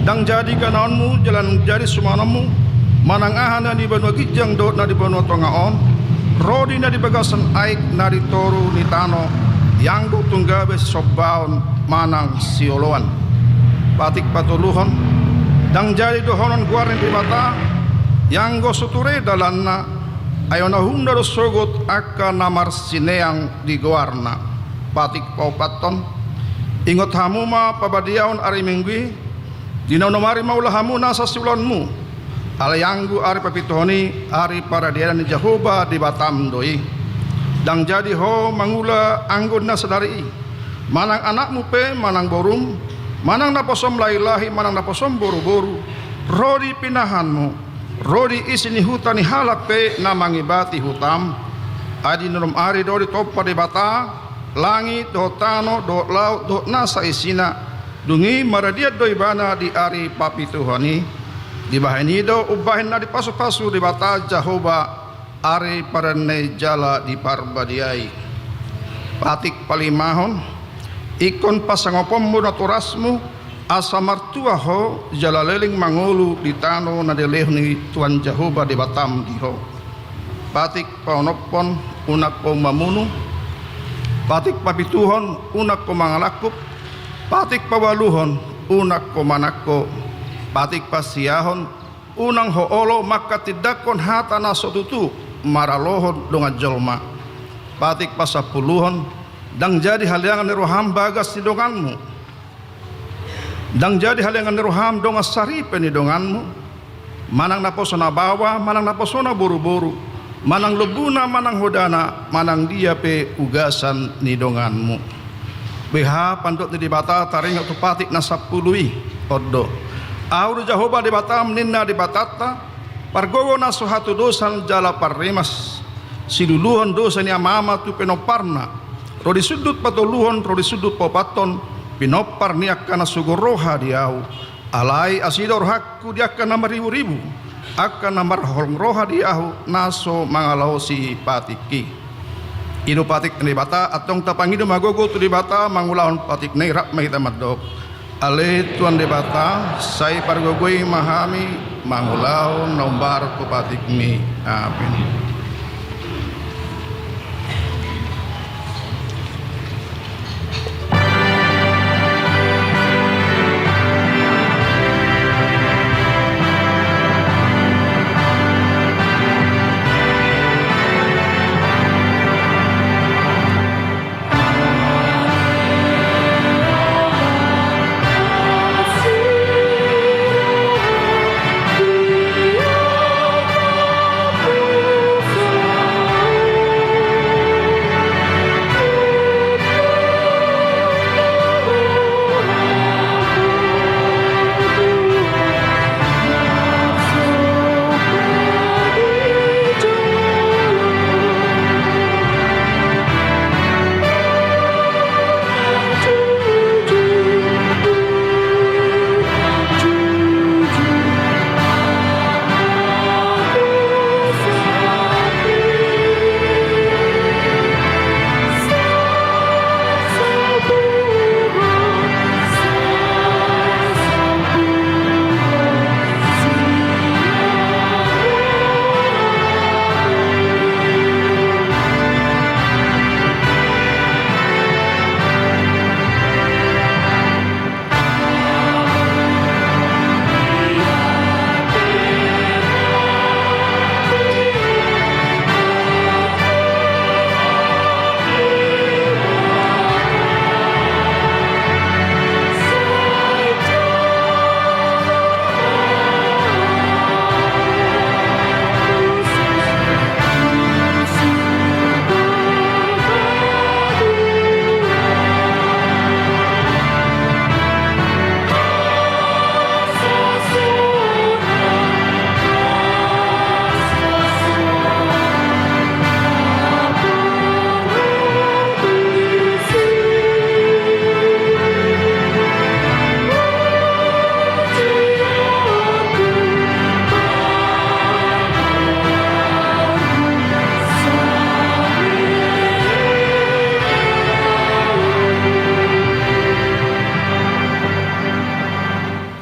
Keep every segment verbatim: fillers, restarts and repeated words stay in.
Ndang jadi ganaonmu jala ndang jadi sumangonmu manang aha na di banua ginjang dohot na di banua tonga on, ro di na di bagasan aek na di toru ni tano, ianggo tung gabe sisombaon manang sioloan. Patik patoluhon, ndang jadi dohonon goar ni Debata, ianggo so ture dalanna, ai unang hunda do sogot angka na marsineang di goarna. Patik paopathon, ingot hamu ma pabadiaon ari Minggu i, di na onom ari ma ula hamu nasa siulaonmu. Alai anggo ari papituhon i, ari paradianan ni Jahowa Debatam do i. Ndang jadi ho mangula anggo na sadari i, manang anakmu pe, manang borum, manang naposom lahilahi, manang naposom boruboru, ro di pinahanmu, ro di isi ni huta ni halak pe na mangibati hutam. Ai di na onom ari do ditompa Debata langit dohot tano dohot laut dohot nasa isina, dung i maradian do ibana di ari papituhon i. Dibahen i do umbahen na dipasupasu Debata Jahowa ari paradianan i jala diparbadiai. Patik palimahon, ingkon pasangaponmu natorasmu, asa martua ho jala leleng mangolu di tano na nilehon ni Tuhan Jahowa Debatam di ho. Patik paonomhon, unang ho mamunu. Patik papituhon, unang ho mangalangkup. Patik paualuhon, unang ho manangko. Patik pasiahon, unang ho olo manghatindanghon hata na so tutu maralohon dongan jolma. Patik pasampuluhon, ndang jadi haleangan ni roham bagas ni donganmu. Ndang jadi haleangan ni roham dongan saripe ni donganmu, manang naposo na baoa, manang naposo na boruboru, manang lombuna, manang hodana, manang dia pe ugasan ni donganmu. Beha pandok ni Debata taringot tu patik na sampulu i, on do: Ahu do Jahowa Debatam, ninna Debatanta, pargogo na so hatudosan jala parrimas, siluluhon dosa ni amaama tu pinomparna, ro di sundut patoluhon ro di sundut paopathon, pinompar ni angka na sogo roha di ahu. Alai asi do rohangku di angka na marriburibu, angka na marholong roha di ahu na so mangalaosi patik i. I do patik ni Debata. Antong tapangido ma gogo tu Debata mangulahon patikna i. Rap ma hita mandok: Ale Tuhan Debata, sai pargogoi ma hami mangulahon na hombar tu patikmi. Amin.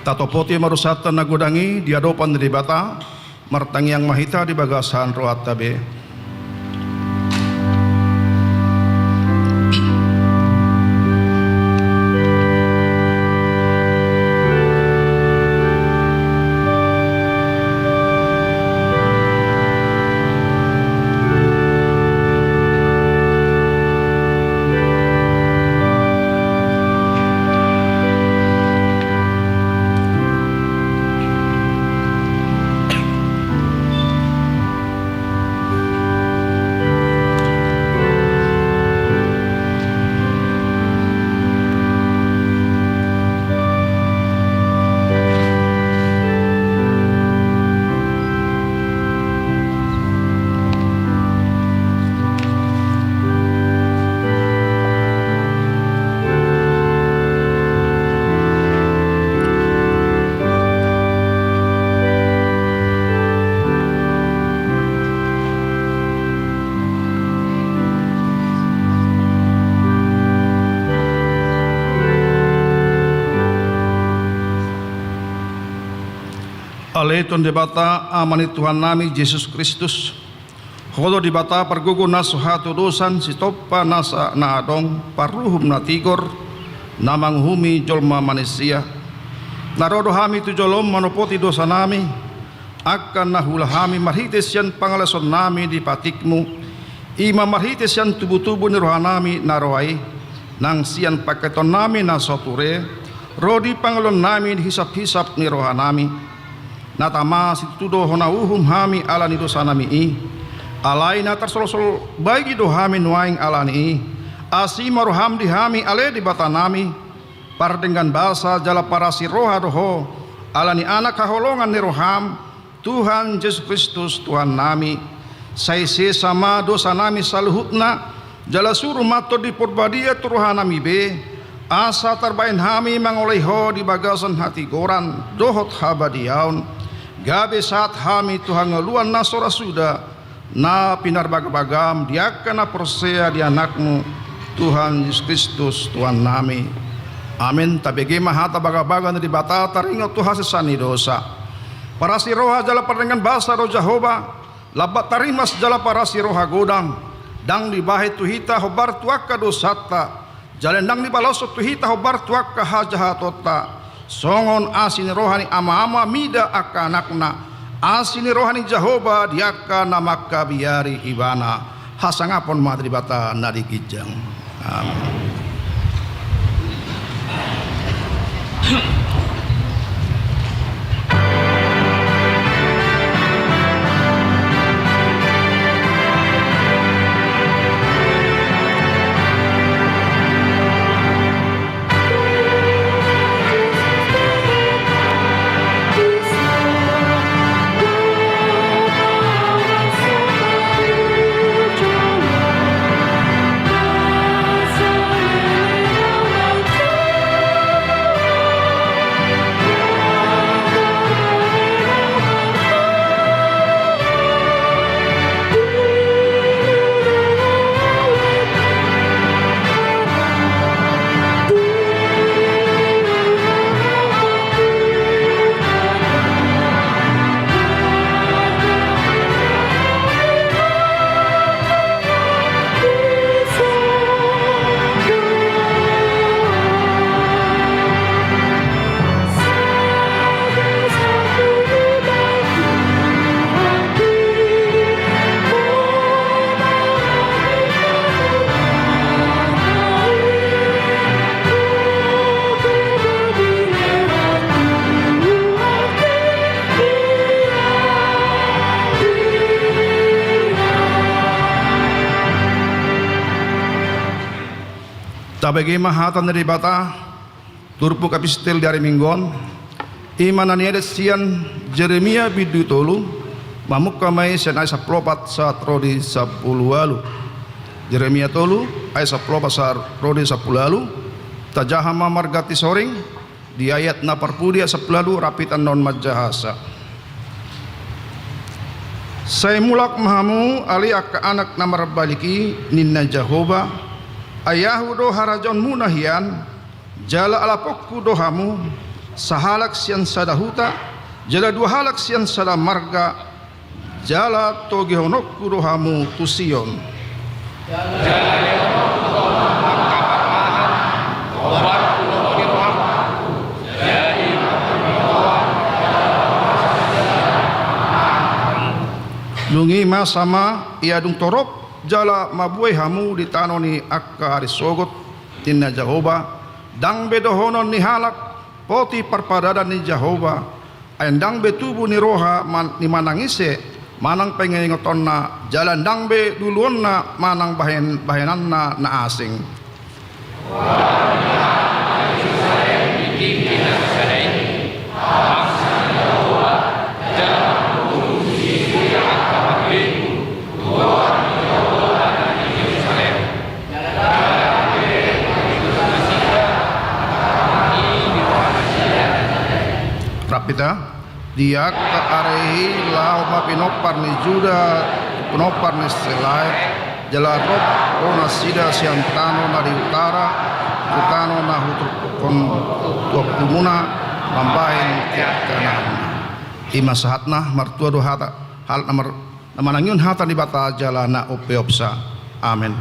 Tatopoti ma dosanta na godang i di adopan ni Debata, martangiang ma hita di bagasan rohanta be. Ale Tuhan Debata, Ama ni Tuhannami Jesus Kristus, Ho do Debata pargogo na so hatodosan, sitompa nasa na adong, paruhum na tigor, na manguhumi jolma manisia. Na ro do hami tu jolom manopoti dosanami, angka na huula hami marhite sian pangalesonnami di patikmu, i ma marhite sian tubutubu ni rohanami na roa i, nang sian pangkataionnami na so ture, ro di pangalehonnami di hisaphisap ni rohanami. Na tama situtu do hona uhum hami ala ni dosanami i, alai na tarsolsol bagi do hami nuaeng ala ni i. Asi ma roham di hami ale Debatanami, pardenggan basa jala parasi roha do ho, ala ni Anak haholongan ni roham, Tuhan Jesus Kristus Tuhannami. Sai sesa ma dosanami saluhutna, jala suru ma Tondi Porbadia tu rohanami be, asa tarbahen hami mangoloi ho di bagasan hatigoran dohot habadiaon, gabe sahat hami tu hangoluan na so ra suda, na pinarbagabagam di angka na porsea di Anakmu, Tuhan Jesus Kristus Tuhannami. Amen. Tabege ma hata bagabaga ni Debata taringot tu hasesaan ni dosa. Parasi roha jala pardenggan basa do Jahowa, lambat tarimas jala parasi roha godang, ndang dibahen tu hita hombar tu angka dosanta, jala ndang dipaloshon tu hita hombar tu angka hajahatonta, songon asi ni roha ni amaama mida angka anakna, asi ni roha ni Jahowa di angka na mangkabiari ibana. Hasangapon ma di Debata na di ginjang. Amen. Tabege ma hata ni Debata, turpuk epistel di ari Minggu on, i ma na niadat sian Jeremia bindu tolu, mamungka ma i sian ayat sampulu opat sahat ro di sampulu ualu. Jeremia tolu, ayat sampulu opat sahat ro di sampulu ualu, tajaha ma marganti soring, di ayat na parpudi ayat sampulu ualu, rap hita annon manjahasa. Sai mulak ma hamu ale angka anak na marbalik i, ninna Jahowa, ai Ahu do harajaonmuna hian, jala alaponku do hamu, sahalak sian sada huta, jala dua halak sian sada marga, jala togihononku do hamu tu Sion. Dung i masa ma ia dung torop, jala mabuei hamu di tano ni angka ari sogot, ninna Jahowa, ndang be dohonon ni halak, poti parpadanan ni Jahowa, ai ndang be tubu ni roha man-, ni manang ise, manang pangingotanna, jala ndang be duluonna manang bahen-, bahenanna na asing. Rap hita. Di angka ari i laho ma pinompar ni Juda, pinompar ni si Lae, jala rap do nasida sian tano na di utara, tu tano na huturhuthon tu ompunmuna, mambahen angka Kanaan. I ma sahatna. Martua do hata, halak na mar-, na manangihon hata ni Debata jala na umpeopsa. Amen.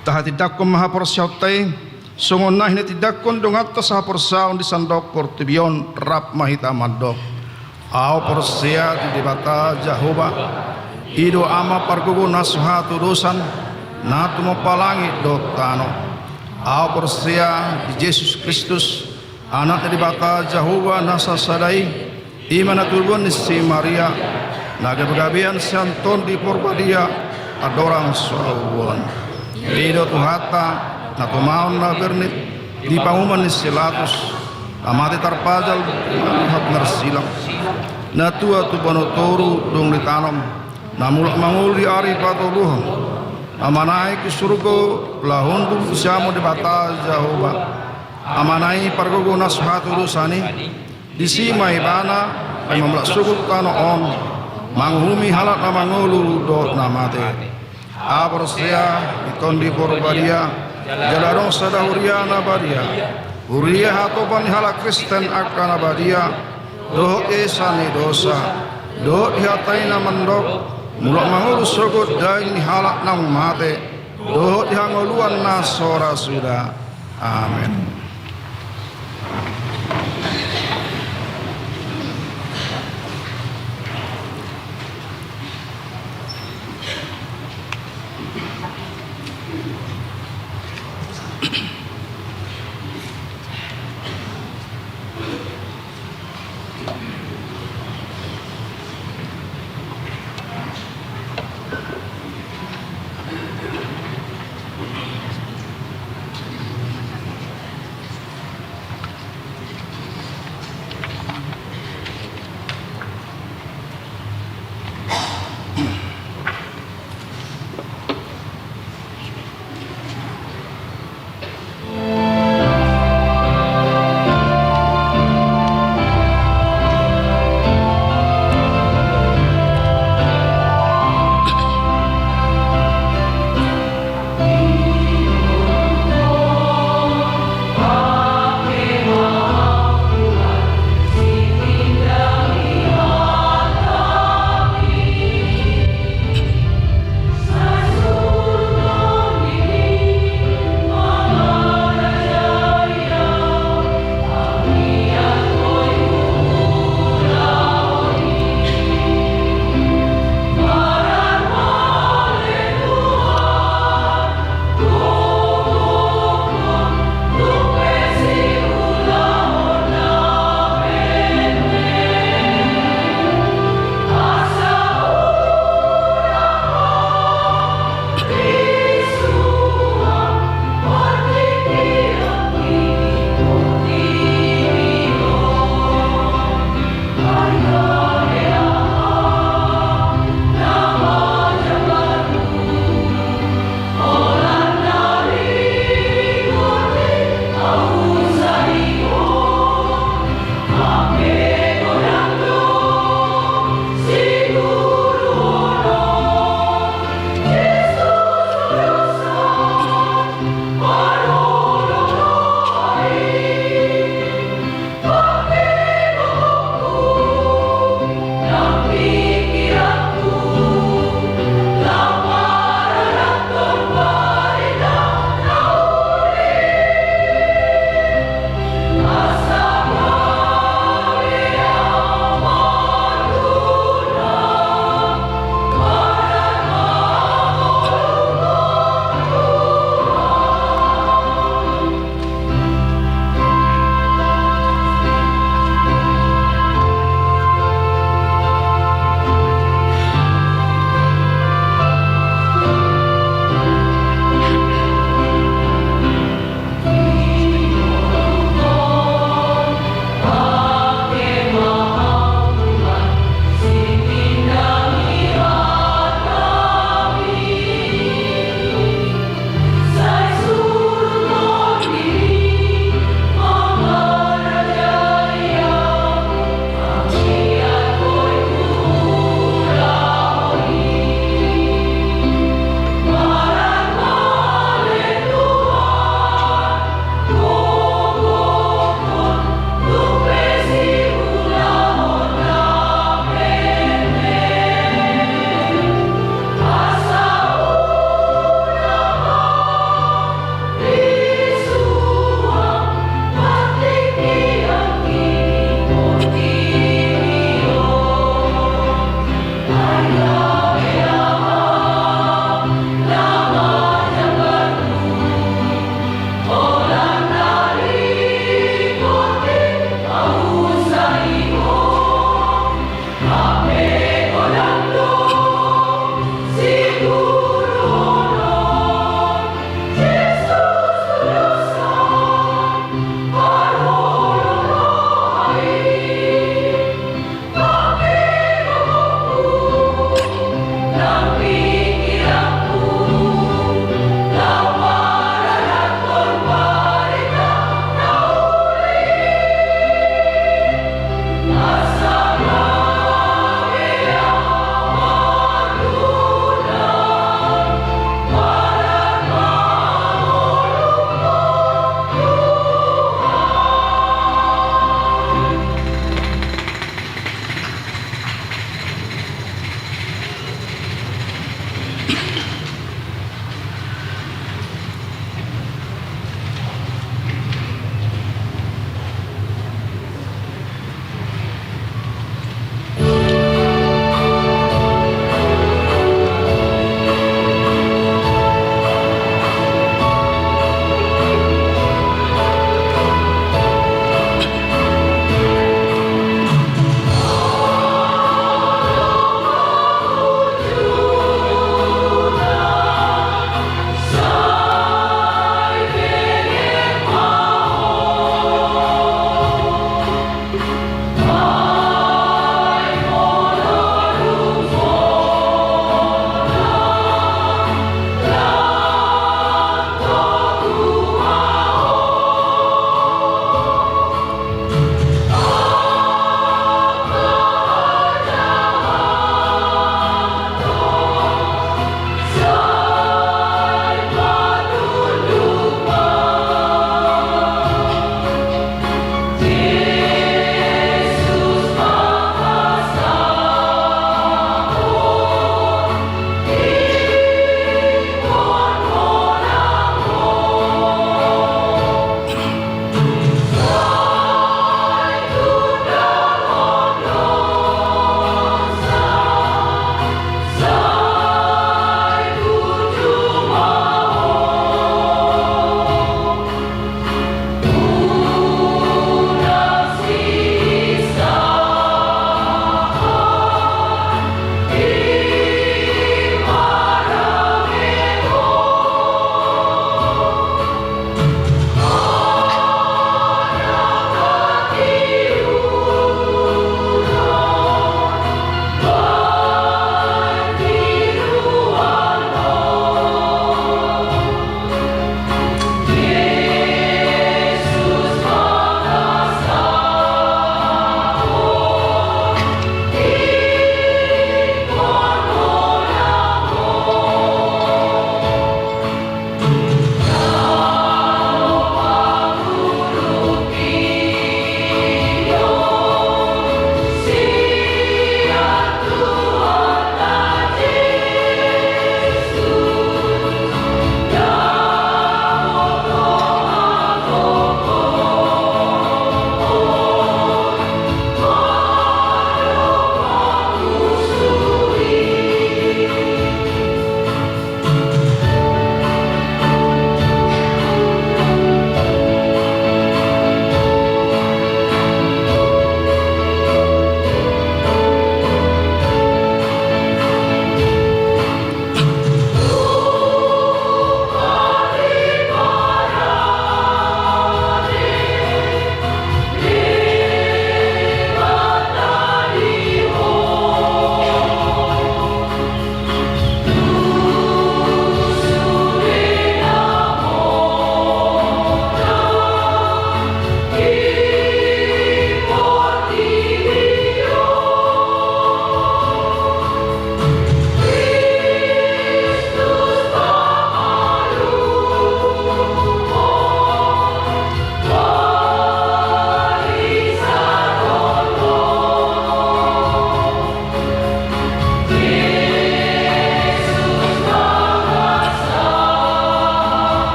Tahatindangkon ma haporseaonta i, songon na hinatindangkon donganta sahaporseaon di sandok portibi on. Rap ma hita mandok. Ahu porsea di Debata Jahowa, i do Ama pargogo na so hatudosan, na tumompa langit dohot tano. Ahu porsea di Jesus Kristus, Anak ni Debata Jahowa na sasada i, i ma na tubuan ni si Maria, na gabegabean sian Tondi Porbadia, andorang so haubuan. I do Tuhanta, na tumaon na bernit di panguhuman ni si Pilatus, na mate tarpajal, mangihut narsilang, na tua tu banua toru, dung ditanom, na mulak mangolu di ari patoluhon, na manaek tu surgo, laho hundul tu siamun Debata Jahowa, Amana i pargogo na so hatudosan i, disi ma Ibana, ai mamulak sogot tano on, manguhumi halak na mangolu dohot na mate. Ahu porsea di Tondi Porbadia, jala adong sada huria na badia, huria hatopan ni halak Kristen angka na badia, dohot di esa ni dosa, dohot di hata i na mandok, mulak mangolu sogot daging ni halak naung mate, dohot di hangoluan na so ra suda. Amen.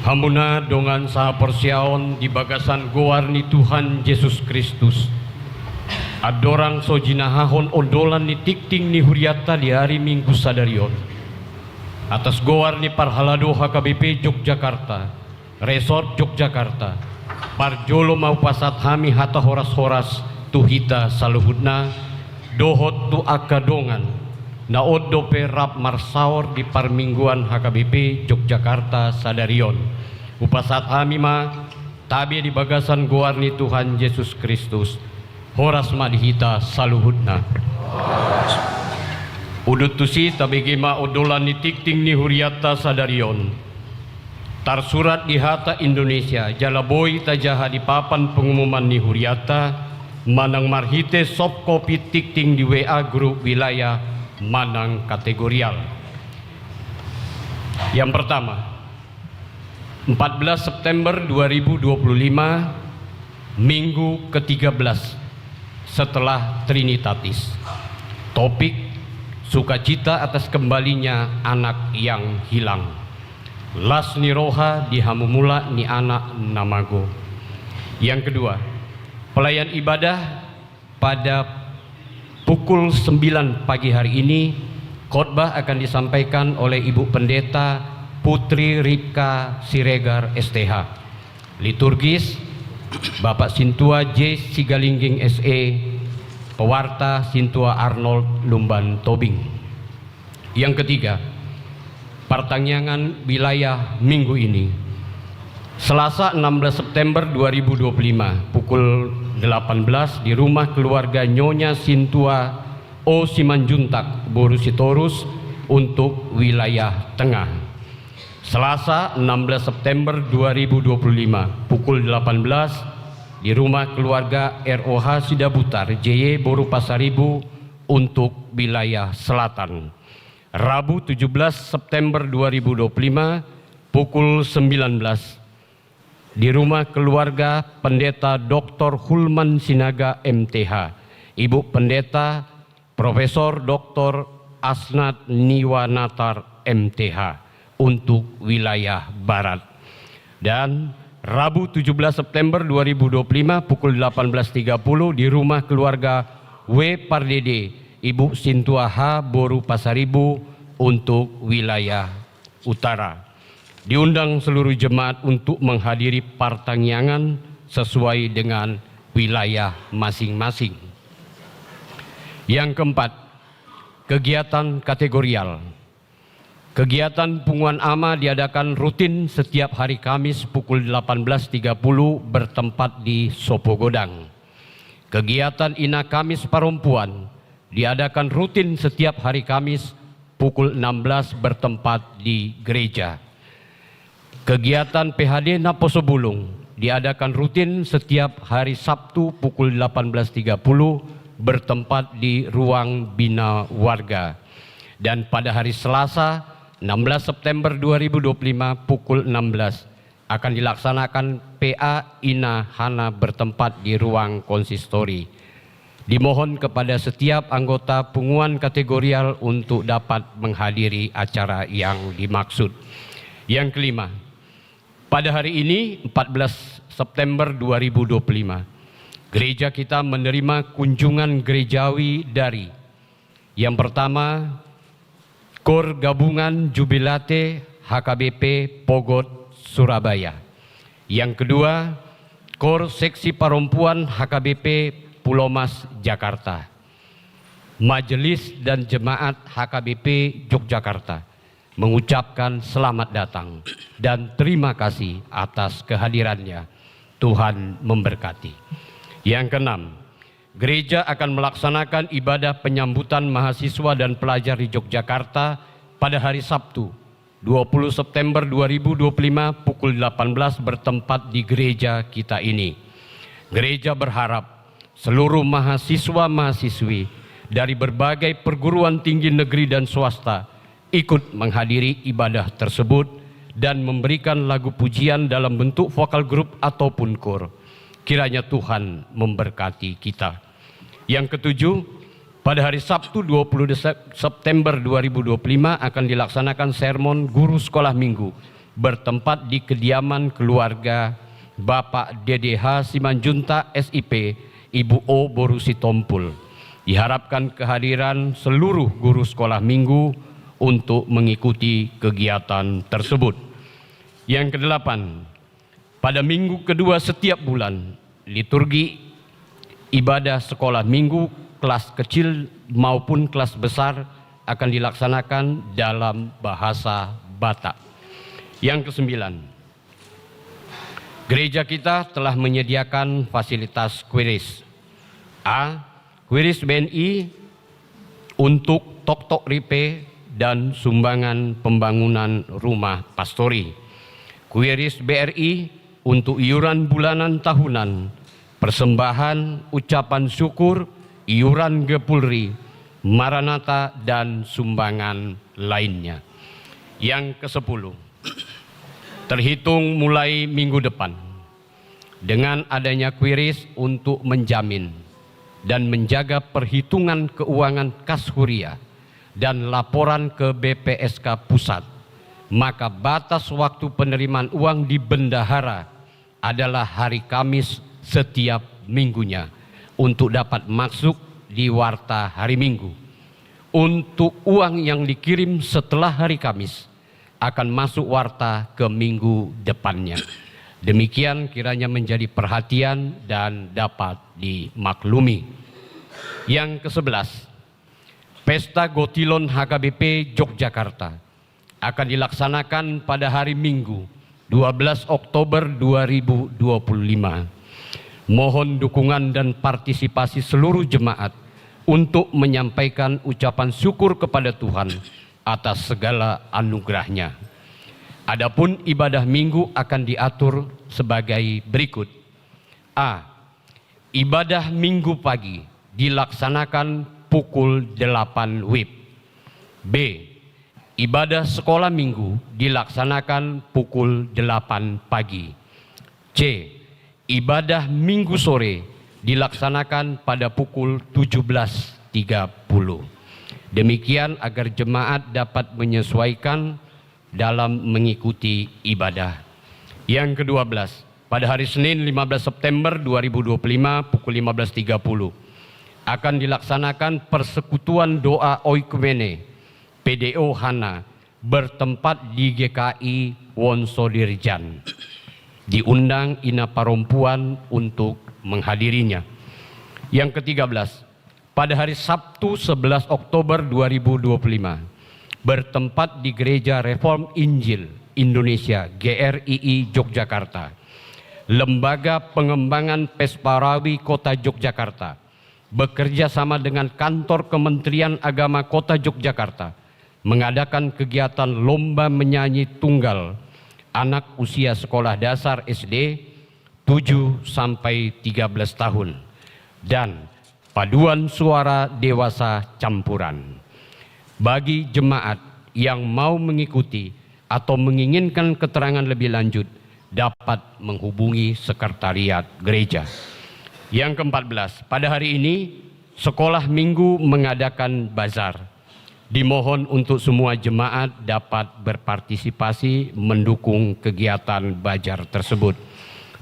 Hamuna dongan sahaporseaon di bagasan goar ni Tuhan Jesus Kristus. Andorang so jinahahon ondolan ni tingting ni hurianta di ari Minggu sadari on, atas goar ni parhalado H K B P Yogyakarta, Resort Yogyakarta, parjolo ma hupasahat hami hata horas-horas tu hita saluhutna, dohot tu angka dongan na on dope rap marsaor di parmingguan H K B P Yogyakarta sadari on. Hupasahat hami ma tabe di bagasan goar ni Tuhan Jesus Kristus. Horas ma di hita saluhutna. Udut tusi, tabege ma ondolan ni tingting ni hurianta sadari on. Tarsurat di hata Indonesia, jala boi tajaha di papan pengumuman ni hurianta, manang marhite soft copy tingting di W A grup wilayah manang kategorial. Yang pertama, empat belas September dua ribu dua puluh lima, Minggu ketiga belas setelah Trinitatis. Topik: Sukacita atas kembalinya anak yang hilang. Las ni roha di hamumula ni anak na mago. Yang kedua, pelayan ibadah pada pukul sembilan pagi hari ini, khotbah akan disampaikan oleh Ibu Pendeta Putri Ripka Siregar, S T H. Liturgis, Bapak Sintua J Sigalingging, S E, pewarta Sintua Arnold Lumban Tobing. Yang ketiga, partangiangan wilayah minggu ini. Selasa, enam belas September dua ribu dua puluh lima, pukul delapan belas, di rumah keluarga Nyonya Sintua O Simanjuntak, Boru Sitorus, untuk wilayah tengah. Selasa, enam belas September dua ribu dua puluh lima, pukul delapan belas, di rumah keluarga R O H Sidabutar, J Y, Boru Pasaribu, untuk wilayah selatan. Rabu, tujuh belas September dua ribu dua puluh lima, pukul sembilan belas, di rumah keluarga Pendeta Doktor Hulman Sinaga, M T H, Ibu Pendeta Profesor Doktor Asnat Niwa Natar, M T H, untuk wilayah barat. Dan Rabu, tujuh belas September dua ribu dua puluh lima, pukul delapan belas tiga puluh, di rumah keluarga W Pardede, Ibu Sintua H, Boru Pasaribu, untuk wilayah utara. Diundang seluruh jemaat untuk menghadiri partangiangan sesuai dengan wilayah masing-masing. Yang keempat, kegiatan kategorial. Kegiatan punguan ama diadakan rutin setiap hari Kamis pukul delapan belas tiga puluh, bertempat di Sopogodang. Kegiatan Ina Kamis Parompuan diadakan rutin setiap hari Kamis pukul enam belas, bertempat di gereja. Kegiatan P H D Naposobulung diadakan rutin setiap hari Sabtu pukul delapan belas tiga puluh, bertempat di ruang bina warga. Dan pada hari Selasa, enam belas September dua ribu dua puluh lima, pukul enam belas, akan dilaksanakan P A Ina Hana, bertempat di ruang konsistori. Dimohon kepada setiap anggota punguan kategorial untuk dapat menghadiri acara yang dimaksud. Yang kelima, pada hari ini, empat belas September dua ribu dua puluh lima, gereja kita menerima kunjungan gerejawi dari, yang pertama, Kor Gabungan Jubilate H K B P Pogot, Surabaya. Yang kedua, Kor Seksi Parompuan H K B P Pulomas, Jakarta. Majelis dan jemaat H K B P Yogyakarta mengucapkan selamat datang dan terima kasih atas kehadirannya. Tuhan memberkati. Yang keenam, gereja akan melaksanakan ibadah penyambutan mahasiswa dan pelajar di Yogyakarta pada hari Sabtu, dua puluh September dua ribu dua puluh lima, pukul delapan belas, bertempat di gereja kita ini. Gereja berharap seluruh mahasiswa-mahasiswi dari berbagai perguruan tinggi negeri dan swasta ikut menghadiri ibadah tersebut dan memberikan lagu pujian dalam bentuk vokal grup ataupun kor. Kiranya Tuhan memberkati kita. Yang ketujuh, pada hari Sabtu, dua puluh Dese-, September dua ribu dua puluh lima, akan dilaksanakan sermon guru sekolah minggu bertempat di kediaman keluarga Bapak D D H Simanjuntak, S I P, Ibu O boru Sitompul. Diharapkan kehadiran seluruh guru sekolah minggu untuk mengikuti kegiatan tersebut. Yang kedelapan, pada minggu kedua setiap bulan, liturgi ibadah sekolah minggu kelas kecil maupun kelas besar akan dilaksanakan dalam bahasa Batak. Yang kesembilan, gereja kita telah menyediakan fasilitas kuiris. A. Kuiris B N I untuk Toktok Ripe dan sumbangan pembangunan rumah pastori. Kuiris B R I untuk iuran bulanan tahunan, persembahan ucapan syukur, iuran Gepulri, Maranatha, dan sumbangan lainnya. Yang kesepuluh, terhitung mulai minggu depan, dengan adanya kuiris untuk menjamin dan menjaga perhitungan keuangan kas huria dan laporan ke B P S K pusat, maka batas waktu penerimaan uang di bendahara adalah hari Kamis setiap minggunya untuk dapat masuk di warta hari Minggu. Untuk uang yang dikirim setelah hari Kamis, akan masuk warta ke minggu depannya. Demikian kiranya menjadi perhatian dan dapat dimaklumi. Yang kesebelas, Pesta Gotilon H K B P Yogyakarta akan dilaksanakan pada hari Minggu, dua belas Oktober dua ribu dua puluh lima. Mohon dukungan dan partisipasi seluruh jemaat untuk menyampaikan ucapan syukur kepada Tuhan atas segala anugerahnya. Adapun ibadah Minggu akan diatur sebagai berikut. A. Ibadah Minggu pagi dilaksanakan pukul delapan wib. B. Ibadah sekolah Minggu dilaksanakan pukul delapan pagi. C. Ibadah Minggu sore dilaksanakan pada pukul tujuh belas tiga puluh. Demikian agar jemaat dapat menyesuaikan dalam mengikuti ibadah. Yang kedua belas, pada hari Senin lima belas September dua ribu dua puluh lima pukul lima belas tiga puluh akan dilaksanakan persekutuan doa oikumene P D O Hana bertempat di G K I Wonsodirjan. Diundang Ina Parompuan untuk menghadirinya. Yang ketiga belas, pada hari Sabtu sebelas Oktober dua ribu dua puluh lima, bertempat di Gereja Reform Injil Indonesia, G R I I, Yogyakarta, Lembaga Pengembangan Pesparawi Kota Yogyakarta bekerja sama dengan Kantor Kementerian Agama Kota Yogyakarta mengadakan kegiatan lomba menyanyi tunggal anak usia sekolah dasar S D tujuh sampai tiga belas tahun dan paduan suara dewasa campuran. Bagi jemaat yang mau mengikuti atau menginginkan keterangan lebih lanjut, dapat menghubungi sekretariat gereja. Yang keempat belas, pada hari ini Sekolah Minggu mengadakan bazar. Dimohon untuk semua jemaat dapat berpartisipasi mendukung kegiatan bazar tersebut.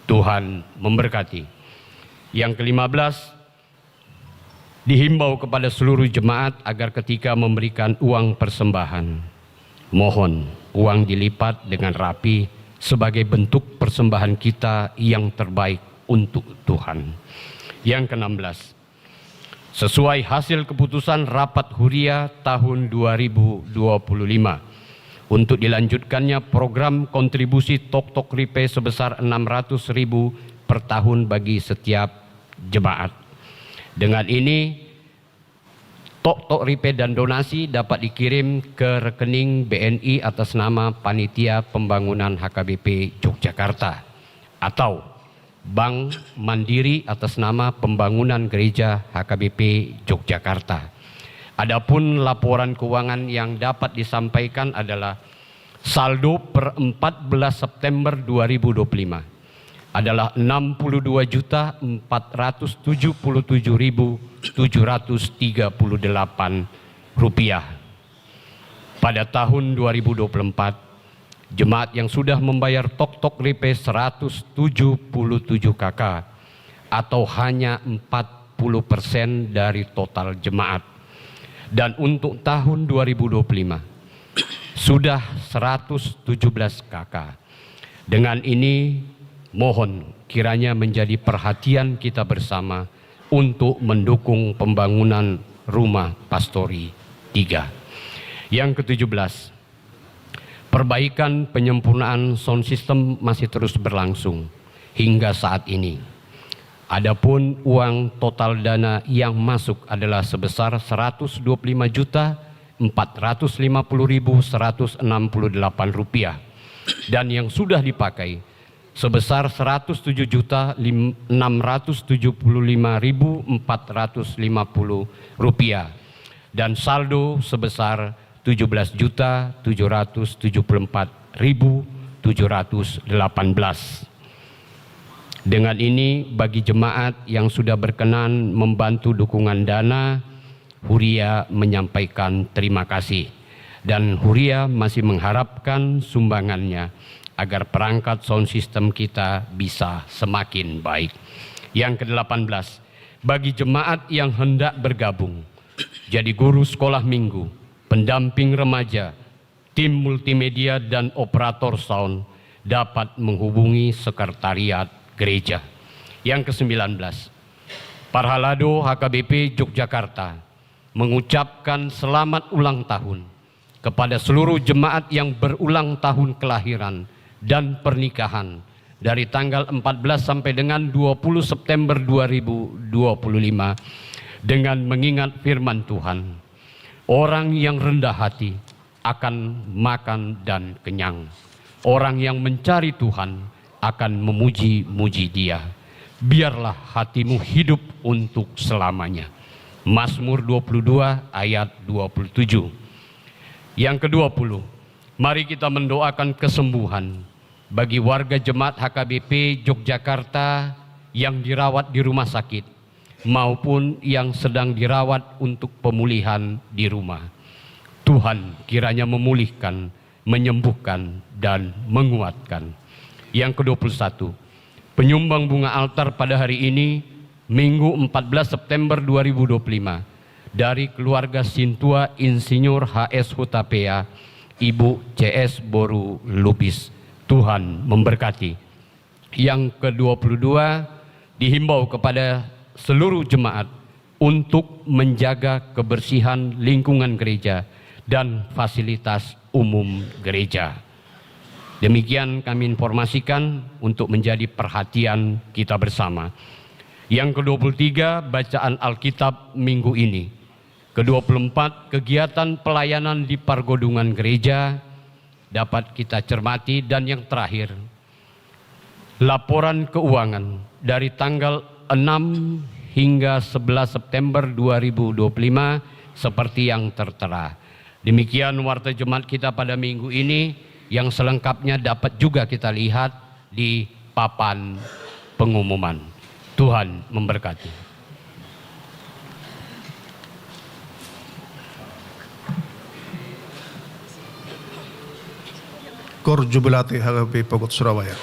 Tuhan memberkati. Yang kelima belas, dihimbau kepada seluruh jemaat agar ketika memberikan uang persembahan, mohon uang dilipat dengan rapi sebagai bentuk persembahan kita yang terbaik untuk Tuhan. Yang keenam belas, sesuai hasil keputusan Rapat Huria tahun dua ribu dua puluh lima, untuk dilanjutkannya program kontribusi Toktok Ripe sebesar enam ratus ribu per tahun bagi setiap jemaat. Dengan ini, Toktok Ripe dan donasi dapat dikirim ke rekening B N I atas nama Panitia Pembangunan H K B P Yogyakarta atau Bank Mandiri atas nama Pembangunan Gereja H K B P Yogyakarta. Adapun laporan keuangan yang dapat disampaikan adalah saldo per empat belas September dua ribu dua puluh lima adalah enam puluh dua juta empat ratus tujuh puluh tujuh ribu tujuh ratus tiga puluh delapan rupiah. Pada tahun dua ribu dua puluh empat, Jemaat yang sudah membayar toktok ripe seratus tujuh puluh tujuh K K, atau hanya empat puluh persen dari total jemaat. Dan untuk tahun dua ribu dua puluh lima, sudah seratus tujuh belas K K. Dengan ini, mohon kiranya menjadi perhatian kita bersama untuk mendukung pembangunan rumah pastori tiga. Yang ketujuh belas, perbaikan penyempurnaan sound system masih terus berlangsung hingga saat ini. Adapun uang total dana yang masuk adalah sebesar seratus dua puluh lima juta empat ratus lima puluh ribu seratus enam puluh delapan rupiah, dan yang sudah dipakai sebesar seratus tujuh juta enam ratus tujuh puluh lima ribu empat ratus lima puluh rupiah, dan saldo sebesar tujuh belas juta tujuh ratus tujuh puluh empat ribu tujuh ratus delapan belas. Dengan ini, bagi jemaat yang sudah berkenan membantu dukungan dana, Huria menyampaikan terima kasih, dan Huria masih mengharapkan sumbangannya agar perangkat sound system kita bisa semakin baik. Yang kedelapan belas, bagi jemaat yang hendak bergabung jadi guru sekolah minggu, pendamping remaja, tim multimedia, dan operator sound, dapat menghubungi sekretariat gereja. Yang kesembilan belas, Parhalado H K B P Yogyakarta mengucapkan selamat ulang tahun kepada seluruh jemaat yang berulang tahun kelahiran dan pernikahan dari tanggal empat belas sampai dengan dua puluh September dua ribu dua puluh lima, dengan mengingat firman Tuhan, "Orang yang rendah hati akan makan dan kenyang. Orang yang mencari Tuhan akan memuji-muji Dia. Biarlah hatimu hidup untuk selamanya." Mazmur dua puluh dua ayat dua puluh tujuh. Yang kedua puluh, mari kita mendoakan kesembuhan bagi warga jemaat H K B P Yogyakarta yang dirawat di rumah sakit maupun yang sedang dirawat untuk pemulihan di rumah. Tuhan kiranya memulihkan, menyembuhkan, dan menguatkan. Yang kedua puluh satu, penyumbang bunga altar pada hari ini, Minggu empat belas September dua ribu dua puluh lima, dari keluarga Sintua Insinyur H S Hutapea, Ibu C S Boru Lubis. Tuhan memberkati. Yang kedua puluh dua, dihimbau kepada seluruh jemaat untuk menjaga kebersihan lingkungan gereja dan fasilitas umum gereja. Demikian kami informasikan untuk menjadi perhatian kita bersama. Yang kedua puluh tiga, bacaan Alkitab minggu ini. Kedua puluh empat, kegiatan pelayanan di pargodungan gereja dapat kita cermati. Dan yang terakhir, laporan keuangan dari tanggal enam hingga sebelas September dua ribu dua puluh lima seperti yang tertera. Demikian warta jemaat kita pada minggu ini, yang selengkapnya dapat juga kita lihat di papan pengumuman. Tuhan memberkati. Koor Jubilate H K B P Pokot Surabaya.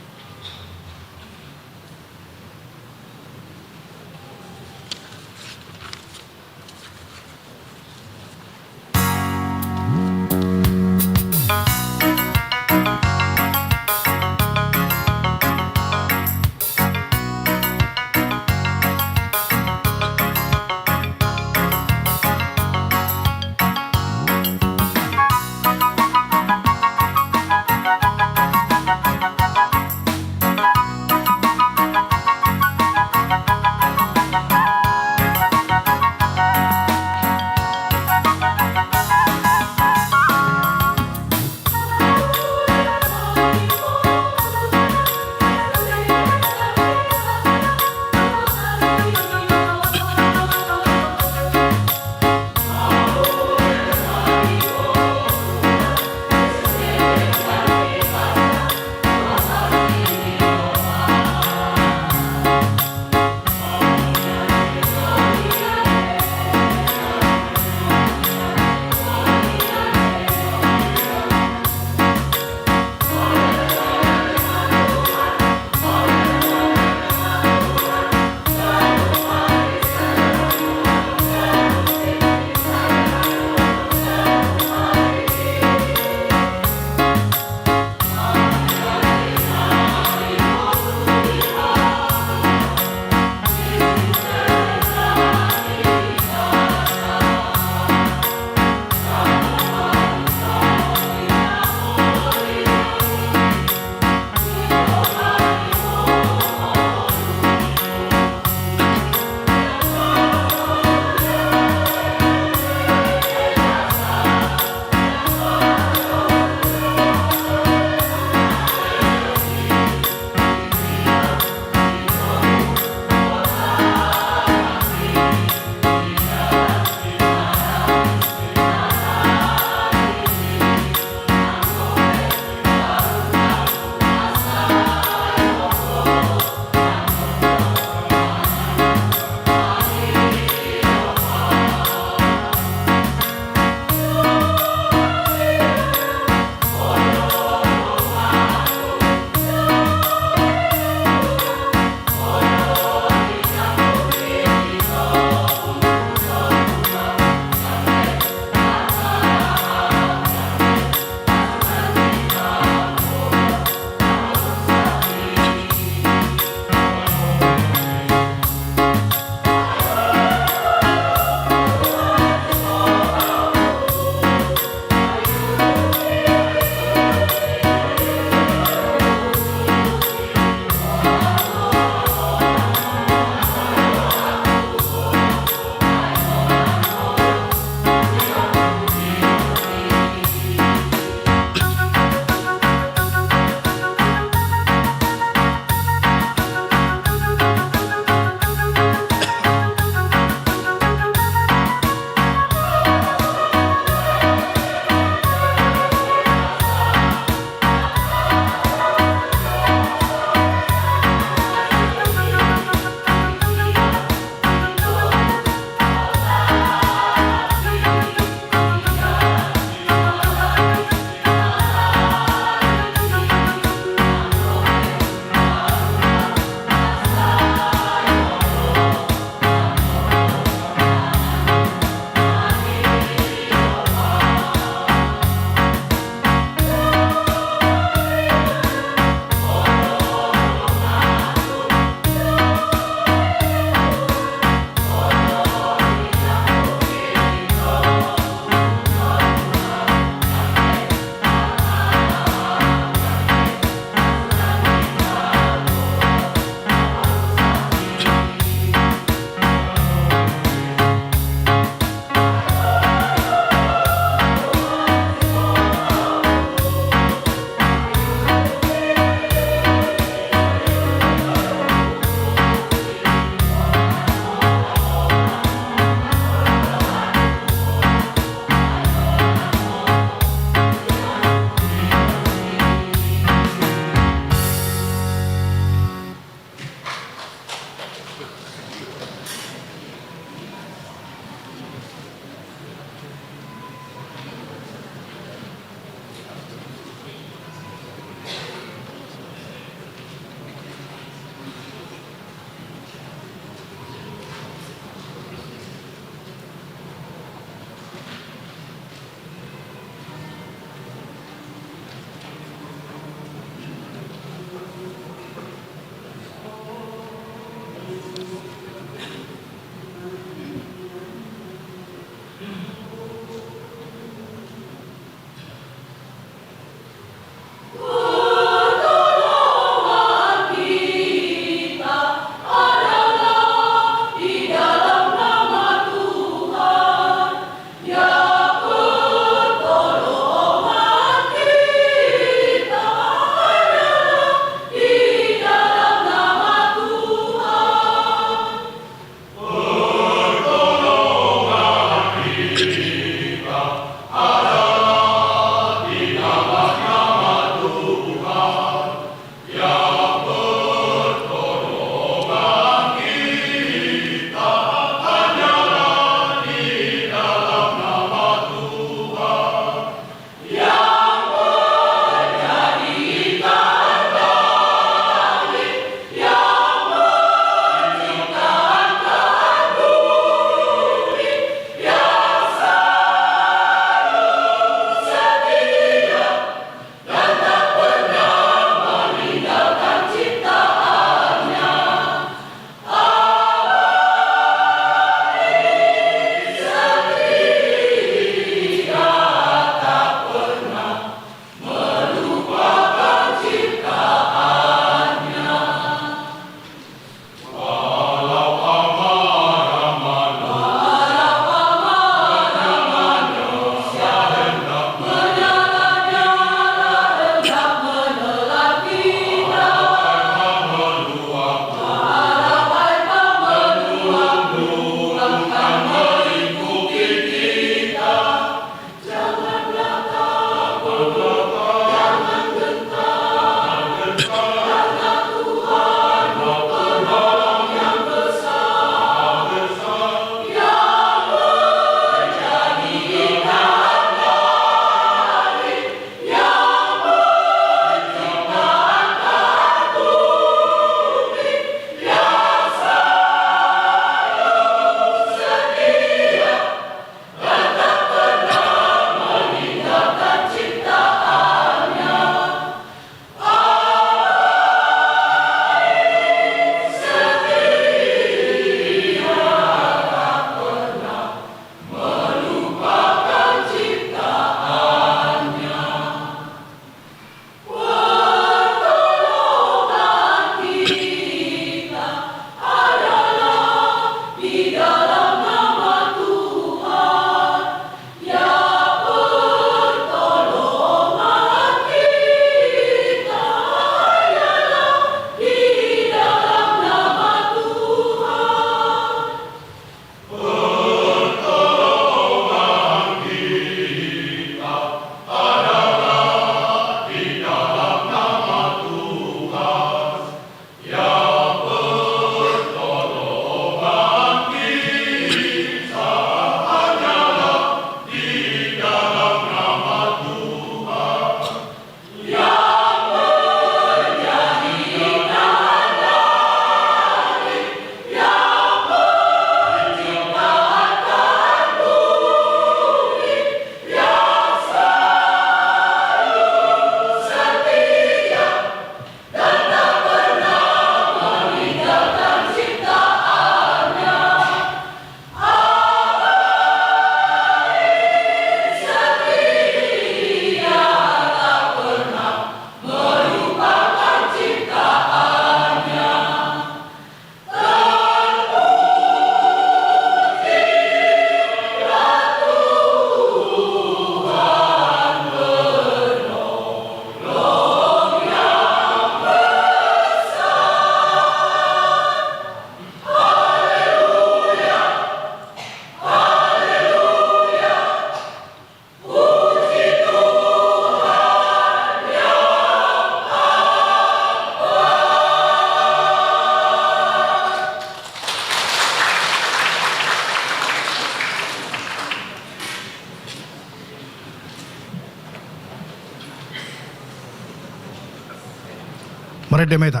Marende ma hita.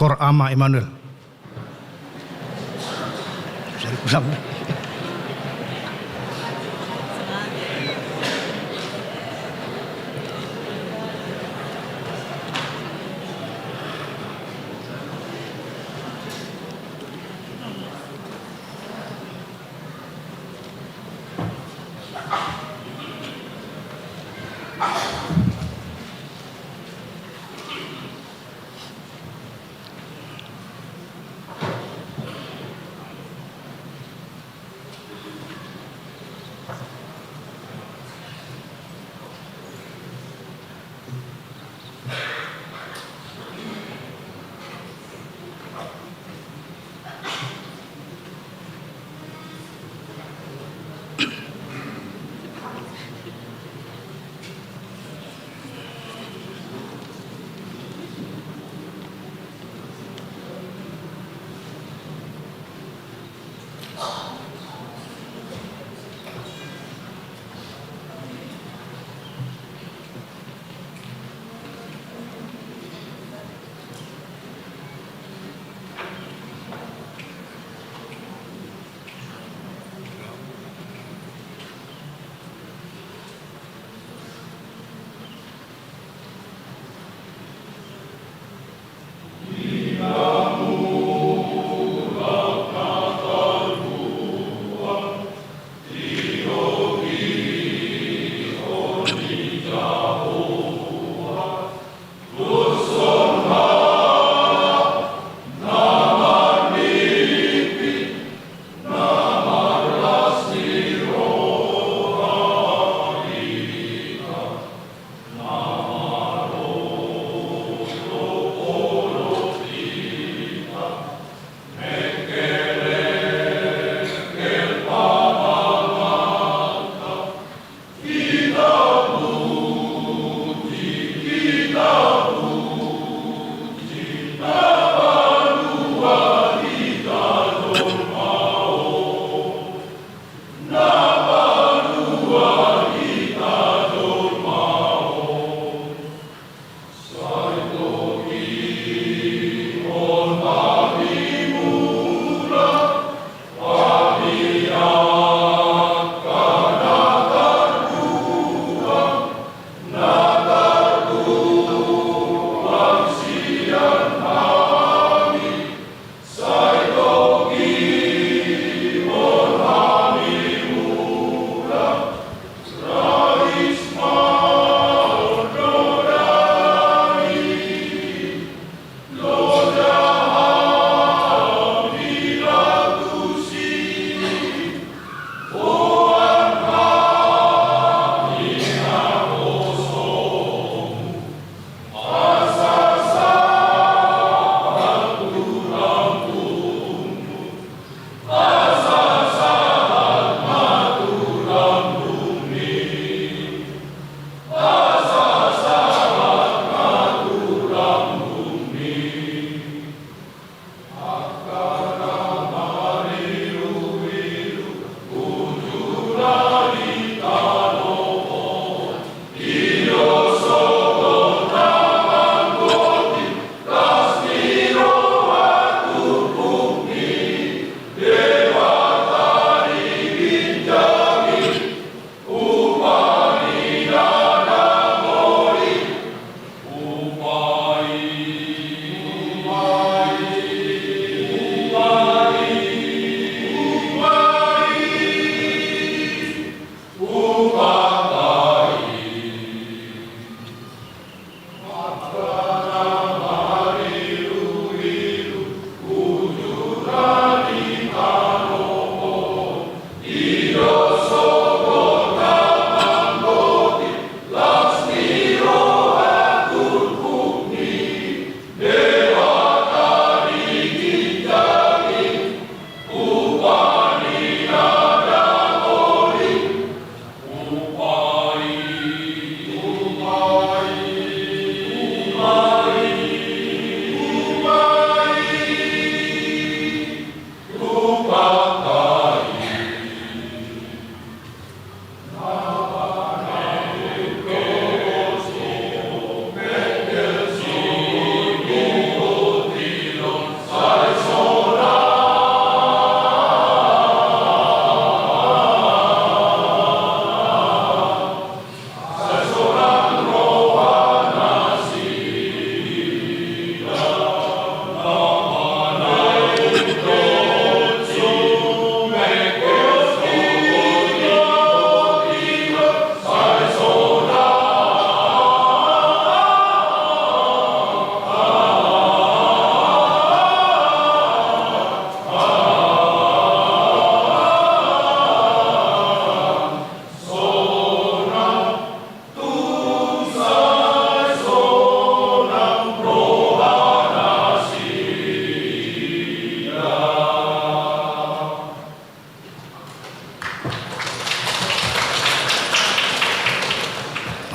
Kor Ama Immanuel.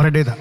Pendeta.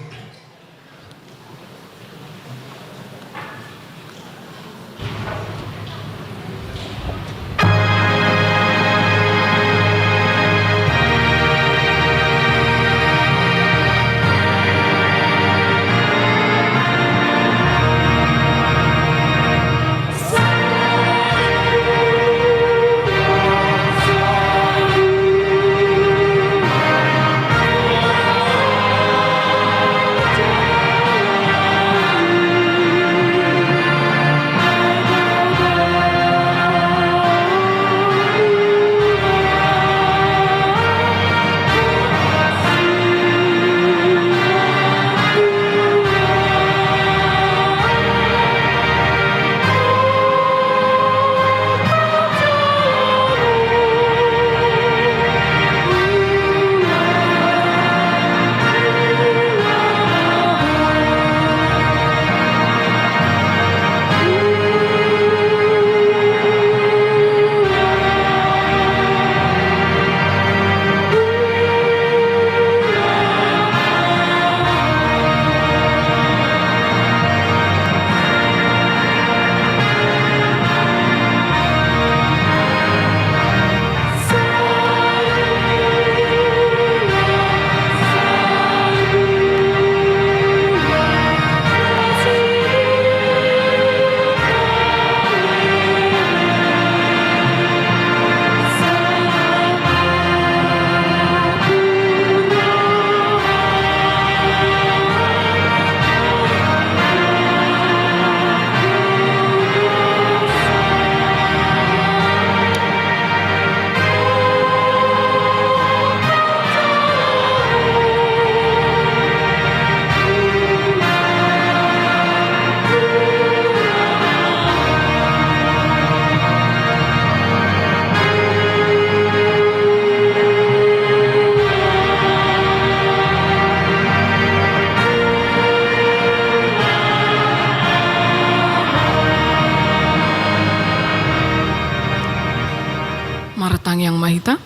Martangiang ma hita.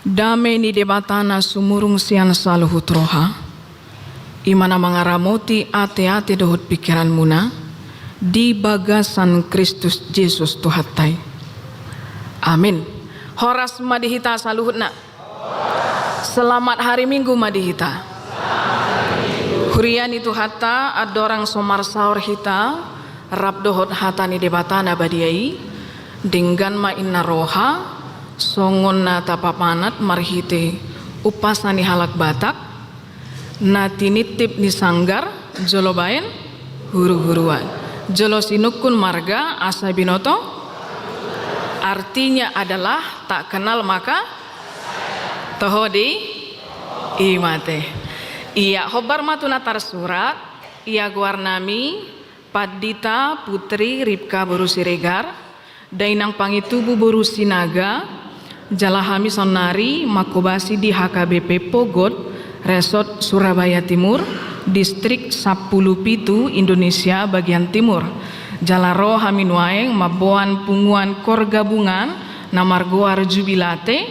Dame ni Debata na sumurung sian saluhut roha, i ma na mangaramoti ateate dohot pingkiranmuna di bagasan Kristus Jesus Tuhanta i. Amin. Horas ma di hita saluhutna. Selamat hari Minggu ma di hita. Huria ni Tuhanta, andorang so marsaor hita rap dohot hata ni Debata na badia i, denggan ma inna roha songon na tapamanat marhite umpasa ni halak Batak na tinitip ni sanggar jolo baen huruhuruan, jolo sinungkun marga asa binoto, artinya adalah tak kenal maka toho di i mate. Ia hombar ma tu na tarsurat, ia goarnami Pandita Putri Ripka boru Siregar, dainang Pangitubu boru Sinaga, jala hami saonnari manghobasi di H K B P Pogot, Resort Surabaya Timur, Distrik sampulu pitu, Indonesia bagian Timur. Jala ro hami nuaeng mamboan punguan kor gabungan na margoar Jubilate,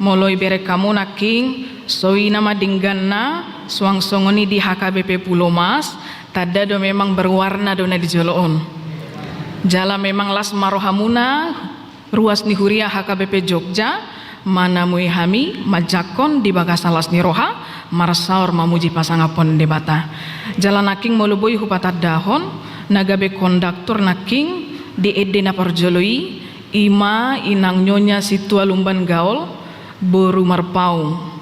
molo ibereng hamu nangkin, songon i nama dengganna, suang songon i di H K B P Pulomas, tanda do memang berwarna do na di jolo on. Jala memang las ma rohamuna, ruas ni huria H K B P Jogja, manamui hami, manjangkon di bagasan las ni roha, marsaor mamuji pasangaphon Debata. Jala nangkin molo boi hupatandahon, na gabe konduktur nangkin di ende na parjolo i, i ma inang Nyonya Sintua Lumban Gaol, boru Marpaung.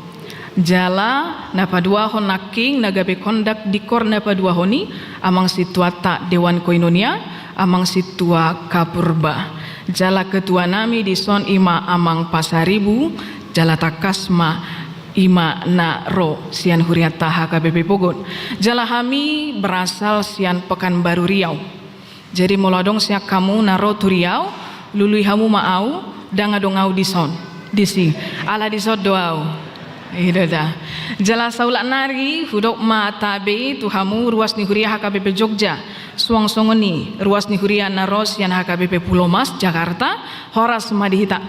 Jala na paduahon nangkin na gabe konduk di kor na paduahon i, amang sintuanta Dewan Koinonia, amang sintua Kapurba. Jala ketua nami dison i ma amang Pasaribu, jala tangkas ma i ma na ro sian hurianta H K B P Pogot. Jala hami berasal sian Pekanbaru Riau. Jadi molo adong sian hamu na ro tu Riau, lului hamu ma au, ndang adong au dison, disi. Ala dison do au. I do da. Jala saulak nari, hudok ma tabe tu hamu ruas ni huria H K B P Jogja. Suang songon i, ruas ni huria na ro sian H K B P Pulomas, Jakarta, horas ma di hita.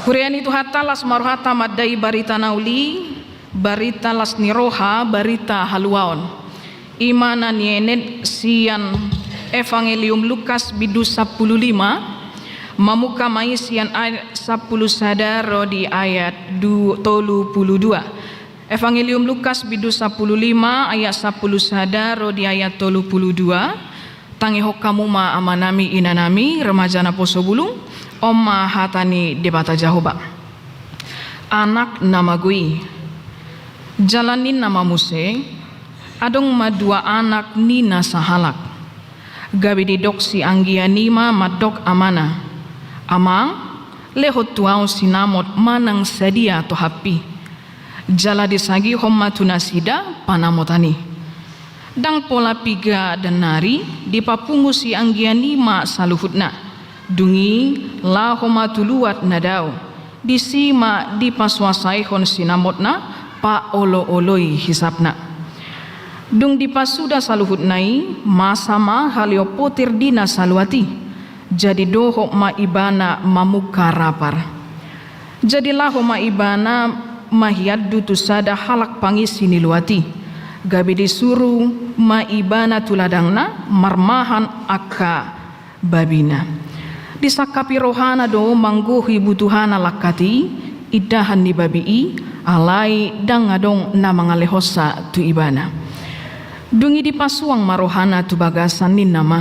Huria ni Tuhanta, las ma rohanta mandai barita na uli, Barita las ni roha, barita haluaon. I ma na nienet sian Evangelium Lukas bindu sampulu lima, mamungka ma i sian ayat sampulu sada ro di ayat du-, tolu pulu dua. Evangelium Lukas bindu sampulu lima ayat sampulu sada ro di ayat tolu pulu dua. Tangihon hamu ma amanami inanami, remaja naposo bulung, on ma hata ni Debata Jahowa. Anak na mago i. Jala ninna ma muse, adong ma dua anak ni na sahalak. Gabe didok si anggian i ma mandok amana, Amang, lehon tu ahu sinamot manang sadia tohappi. Jala disagihon ma tu nasida panamotan i. Ndang pola piga nari dipapungu si anggian i ma saluhutna. Dung i laho ma tu luat na dao. Disi ma dipasuasaihon sinamotna paolooloi hisapna. Dung dipasuda saluhutna i, masa ma haleon potir di na saluat i. Jadi dohot ma ibana mamungka rapar. Jadi laho ma ibana maiandu tu sada halak pangisi ni luat i. Gabe disuru ma ibana tu ladangna marmahan angka babina. Disangkapi rohana do manggohi butuhana langkat i, indahan ni babi i, alai ndang adong na mangalehonsa tu ibana. Dung i dipasuang ma rohana tu bagasan, ninna ma,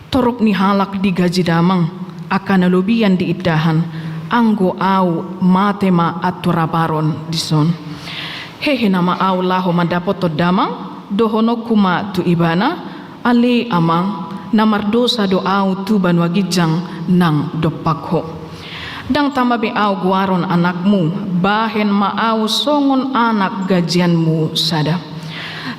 Torop ni halak digaji damang angka na lobian di indahan, anggo ahu mate ma antu raparon dison. Hehe nama ahu laho mandapothon damang, dohononku ma tu ibana, Ale amang, na mardosa do ahu tu banua ginjang nang dompak ho. Ndang tama be ahu goaron anakmu, bahen ma ahu songon anak gajianmu sada.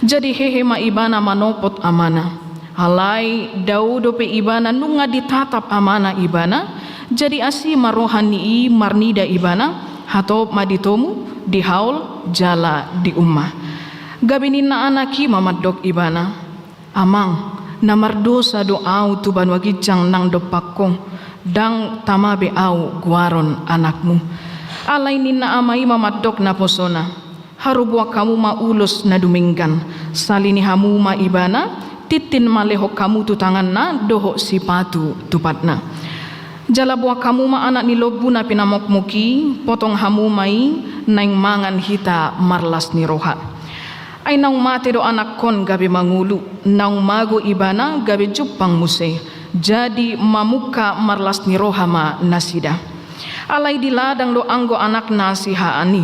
Jadi hehe ma ibana manopot amana. Alai dao dope ibana nunga ditatap amana ibana, jadi asi ma roha ni i marnida ibana, hatop ma ditomu, dihaol, jala diumma. Gabe ninna anak i ma mandok ibana, Amang, na mardosa do ahu tu banua ginjang nang dompak ho, ndang tama be ahu goaron anakmu. Alai ninna ama i ma mandok naposona, Haru boan hamu ma ulos na dumenggan, salini hamu ma ibana, tintin ma lehon hamu tu tanganna dohot sipatu tu patna. Jala boan hamu ma anak ni lombu na pinamokmok i, potong hamu ma i, naeng mangan hita marlas ni roha. Ai naung mate do anakkon gabe mangolu, naung mago ibana gabe jumpang muse, jadi mamungka marlas ni roha ma nasida. Alai di ladang do anggo anakna sihahaan i.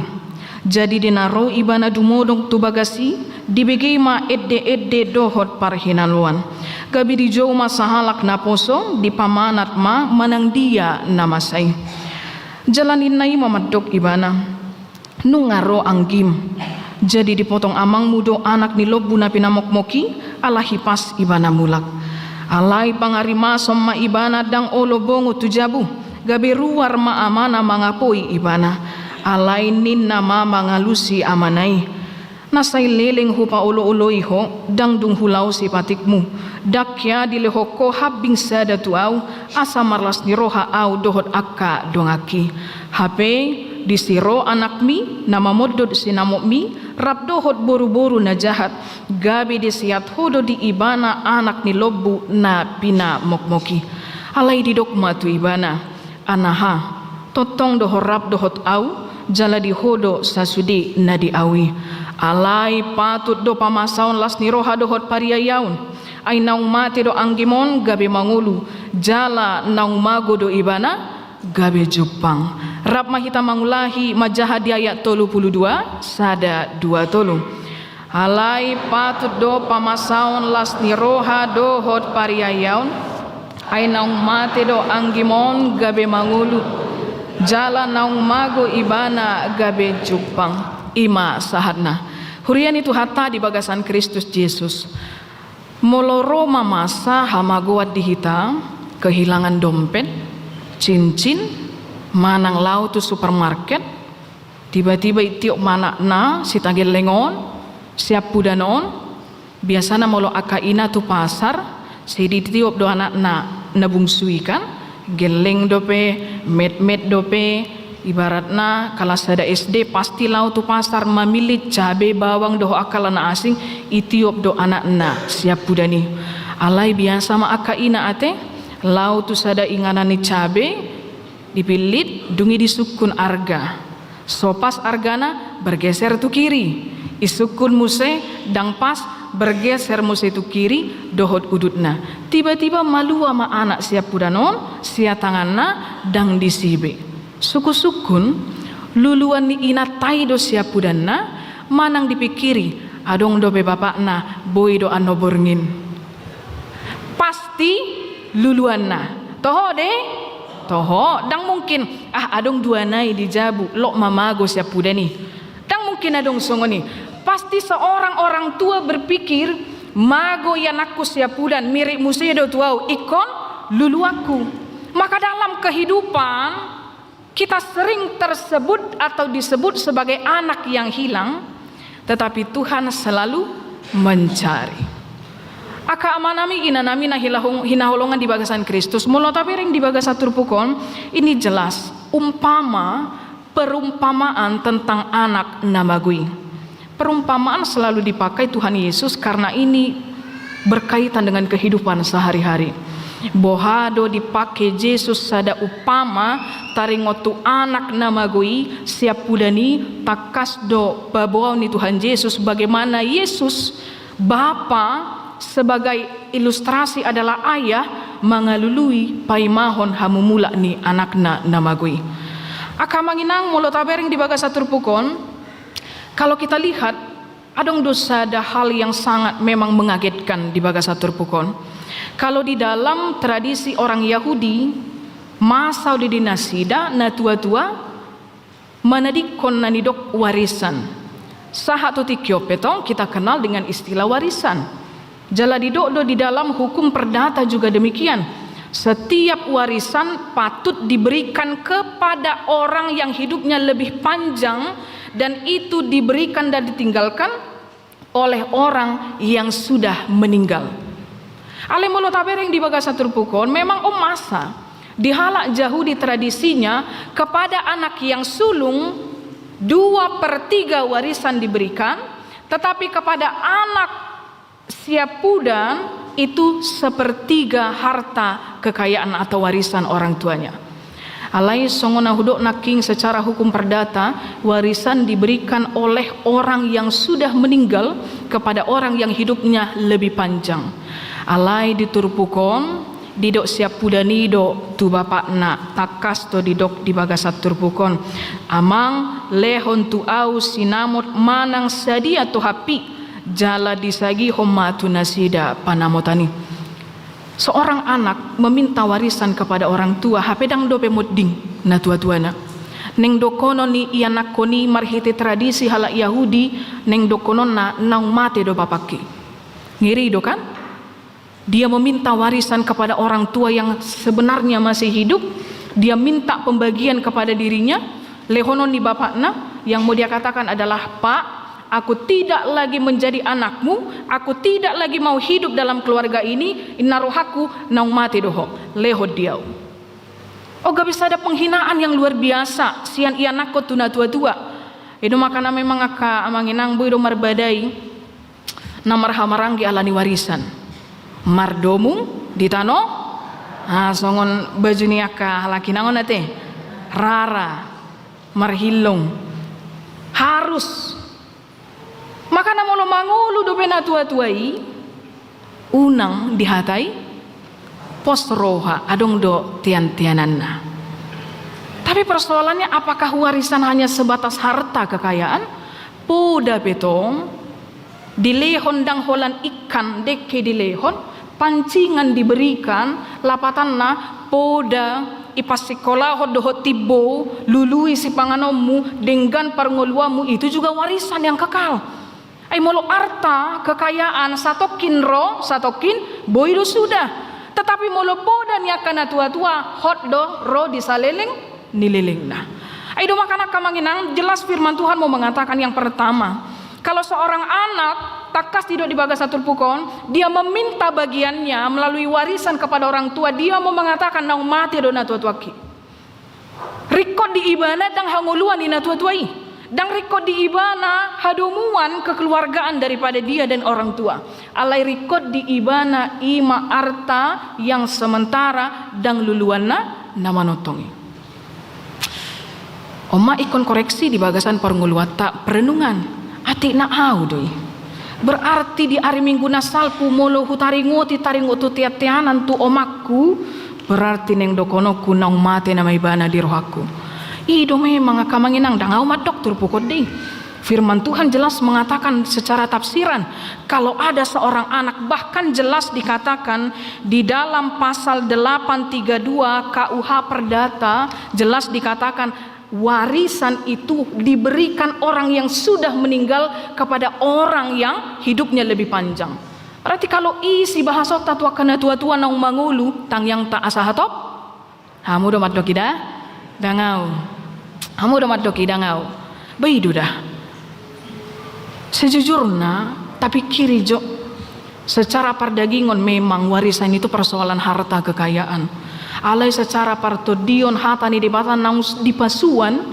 Jadi di na ro ibana dumodong tu bagas i, dibege ma ende-ende dohot parhinaloan. Gabe dijou ma sahalak naposo, dipamanat ma manang dia na masa i. Jala ninna i ma mandok ibana, Nunga ro anggim. Jadi dipotong amangmu do anak ni lombu na pinamokmok i, ala hipas ibana mulak. Alai pangarimason ma ibana ndang olo bongot tu jabu, gabe ruar ma amana mangapoi ibana. Alai ninna ma mangalusi amana i, Na sai leleng hupaolo-oloi ho, ndang dung hulaosi patikmu. Ndang hea dilehon ho hambing sada tu ahu, asa marlas ni roha ahu dohot angka donganki. Hape disi ro anakmi, na mamondut sinamotmi, rap dohot boru-boru na jahat, gabe diseat ho do di ibana anak ni lombu na pinamokmok i. Alai didok ma tu ibana, Anaha, tongtong do ho rap dohot ahu, jala di ho do sasude na di ahu i. Alai patut do pamasaon las ni roha dohot pariayaon. Ai naung mate do anggim on gabe mangolu, jala naung mago do ibana gabe jumpang. Rap ma hita mangulahi manjaha di ayat tolu pulu dua, sada, dua, tolu. Alai patut do pamasaon las ni roha dohot pariayaon, ai naung mate do anggim on gabe mangolu, jala naung mago ibana gabe jumpang. I ma sahatna. Huria ni Tuhanta di bagasan Kristus Jesus. Molo ro ma masa hamagoan di hita, kehilangan dompet, cincin, manang laho tu supermarket, tiba-tiba itiop ma anakna, sitagelleng on, siampudan on, biasana molo angka ina tu pasar, sai ditiop do anakna na bungsu i kan, gelleng dope, metmet dope, Ibaratna, kalas sada S D pasti laho tu pasar mamillit cabe, bawang dohot angka na asing, itiop do anakna siampudan i. Alai biasa ma angka ina ate, laho tu sada inganan ni cabe, dipillit, dung i disungkun arga. So pas argana, bergeser tu kiri. Isungkun muse, ndang pas, bergeser muse tu kiri, dohot udutna. Tiba-tiba malua ma anak siampudan on sian tanganna, ndang disi be. Sungkun-sungkun, luluan ni inanta i do siampudanna, manang dipingkiri, adong dope bapakna, boi do annon borngin. Pasti luluanna. Toho de? Toho, ndang mungkin, ah, adong duana i di jabu, lok ma mago siampudan i. Ndang mungkin adong songon i. Pasti seorang orang tua berpikir, mago i anakku siampudan, mirip muse do tu au, ingkon luluanku. Maka dalam kehidupan, kita sering tersebut atau disebut sebagai anak yang hilang, tetapi Tuhan selalu mencari. Angka amanami, inanami na hilahong-, hinaholongan di bagasan Kristus, molo tabereng di bagasan turpuk on, ini jelas umpama, perumpamaan tentang anak na mago i. Perumpamaan selalu dipakai Tuhan Yesus karena ini berkaitan dengan kehidupan sehari-hari. Boha do dipake Jesus sada umpama taringot tu anak na mago i, siampudan i, tangkas do paboaon ni Tuhan Jesus bagaimana Jesus, Bapa, sebagai ilustrasi adalah ayah, mangalului paimahon hamumulak ni anakna na mago i. Angka amang inang, molo tabereng di bagasan turpuk on, kalau kita lihat, adong do sada hal yang sangat memang mengagetkan di bagasan turpuk on. Kalau di dalam tradisi orang Yahudi, masa uli di nasida, na tua-tua, manadingkon na nidok warisan. Sahat tu tingki on pe tong kita kenal dengan istilah warisan. Jala didok do di dalam hukum perdata juga demikian. Setiap warisan patut diberikan kepada orang yang hidupnya lebih panjang, dan itu diberikan dan ditinggalkan oleh orang yang sudah meninggal. Alai molo tabereng di bagasan turpuk on, memang on masa di halak Jahudi tradisinya kepada anak yang sulung dua per tiga warisan diberikan, tetapi kepada anak siampudan itu sepertiga harta kekayaan atau warisan orang tuanya. Alai songon na hudok nangkin, secara hukum perdata, warisan diberikan oleh orang yang sudah meninggal kepada orang yang hidupnya lebih panjang. Alai di turpuk on, didok siampudan i do tu bapakna, tangkas do didok di bagasan turpuk on, "Amang, lehon tu au sinamot manang sadia tohappi," jala disagihon ma tu nasida panamotan i. Seorang anak meminta warisan kepada orang tua, hape ndang dope monding na tua-tuana. Naeng dohonon ni ianakhon i marhite tradisi halak Yahudi, naeng dohononna naung mate do bapakki. Ngeri do kan? Dia meminta warisan kepada orang tua yang sebenarnya masih hidup, dia minta pembagian kepada dirinya, lehonon ni bapakna, yang mau dia katakan adalah, "Pak, aku tidak lagi menjadi anakmu, aku tidak lagi mau hidup dalam keluarga ini, inna rohangku naung mate do ho, lehon di au." O, gabe sada penghinaan yang luar biasa sian ianakhon tu na tua-tua. I do makana memang angka amang inang, boi do marbadai na marhahamaranggi ala ni warisan. Mardomu di tano, ah, songon baju ni angka halak inang on ate, rara, marhillong. Harus. Makana molo mangolu dope na tua-tua i, unang dihatai pos roha, adong do tean-teananna. Tapi persoalannya, apakah warisan hanya sebatas harta kekayaan? Poda pe tong, dilehon ndang holan ikan dengke dilehon, pancingan diberikan, lapatanna poda, ipasikolahon dohot timbo, lului sipanganonmu, denggan parngoluanmu, itu juga warisan yang kekal. Ai molo arta, kekayaan, satongkin ro, satongkin boi do suda. Tetapi molo poda ni angka na tua-tua, hot do ro di saleleng ni lelengna. Ai do makana angka amang inang, jelas firman Tuhan mau mengatakan yang pertama, kalau seorang anak, tangkas didok di bagasan turpuk on, dia meminta bagiannya melalui warisan kepada orang tua, dia mau mengatakan, "Naung mate do na tua-tuangki." Ringkot di ibana ndang hangoluan ni natua-tua i. Ndang ringkot di ibana hadomuan kekeluargaan daripada dia dan orang tua. Alai ringkot di ibana i ma arta yang sementara, ndang luluanna na manongtong i. On ma ingkon koreksi di bagasan parngoluanta, perenungan. Atik na au do i. Berarti di ari Minggu na salpu molo hutaringoti taringot tu tean-teanan tu omakku, berarti naeng dohononku naung mate nama ibana di rohangku. I do memang angka amang inang, ndang au mandok turpuk on dei. Firman Tuhan jelas mengatakan secara tafsiran, kalau ada seorang anak, bahkan jelas dikatakan di dalam pasal delapan tiga dua K U H Perdata, jelas dikatakan warisan itu diberikan orang yang sudah meninggal kepada orang yang hidupnya lebih panjang. Berarti kalau isi bahasanta tu angka natua-tua naung mangolu, tangiangta asa hatop? Hamu do mandok i da? Ndang au. Hamu do mandok i, ndang au. Ba i do da. Sejujurna, tapikiri jo. Secara pardagingon memang warisan itu persoalan harta kekayaan. Alai secara partondion hata ni Debata naung s-, dipasuan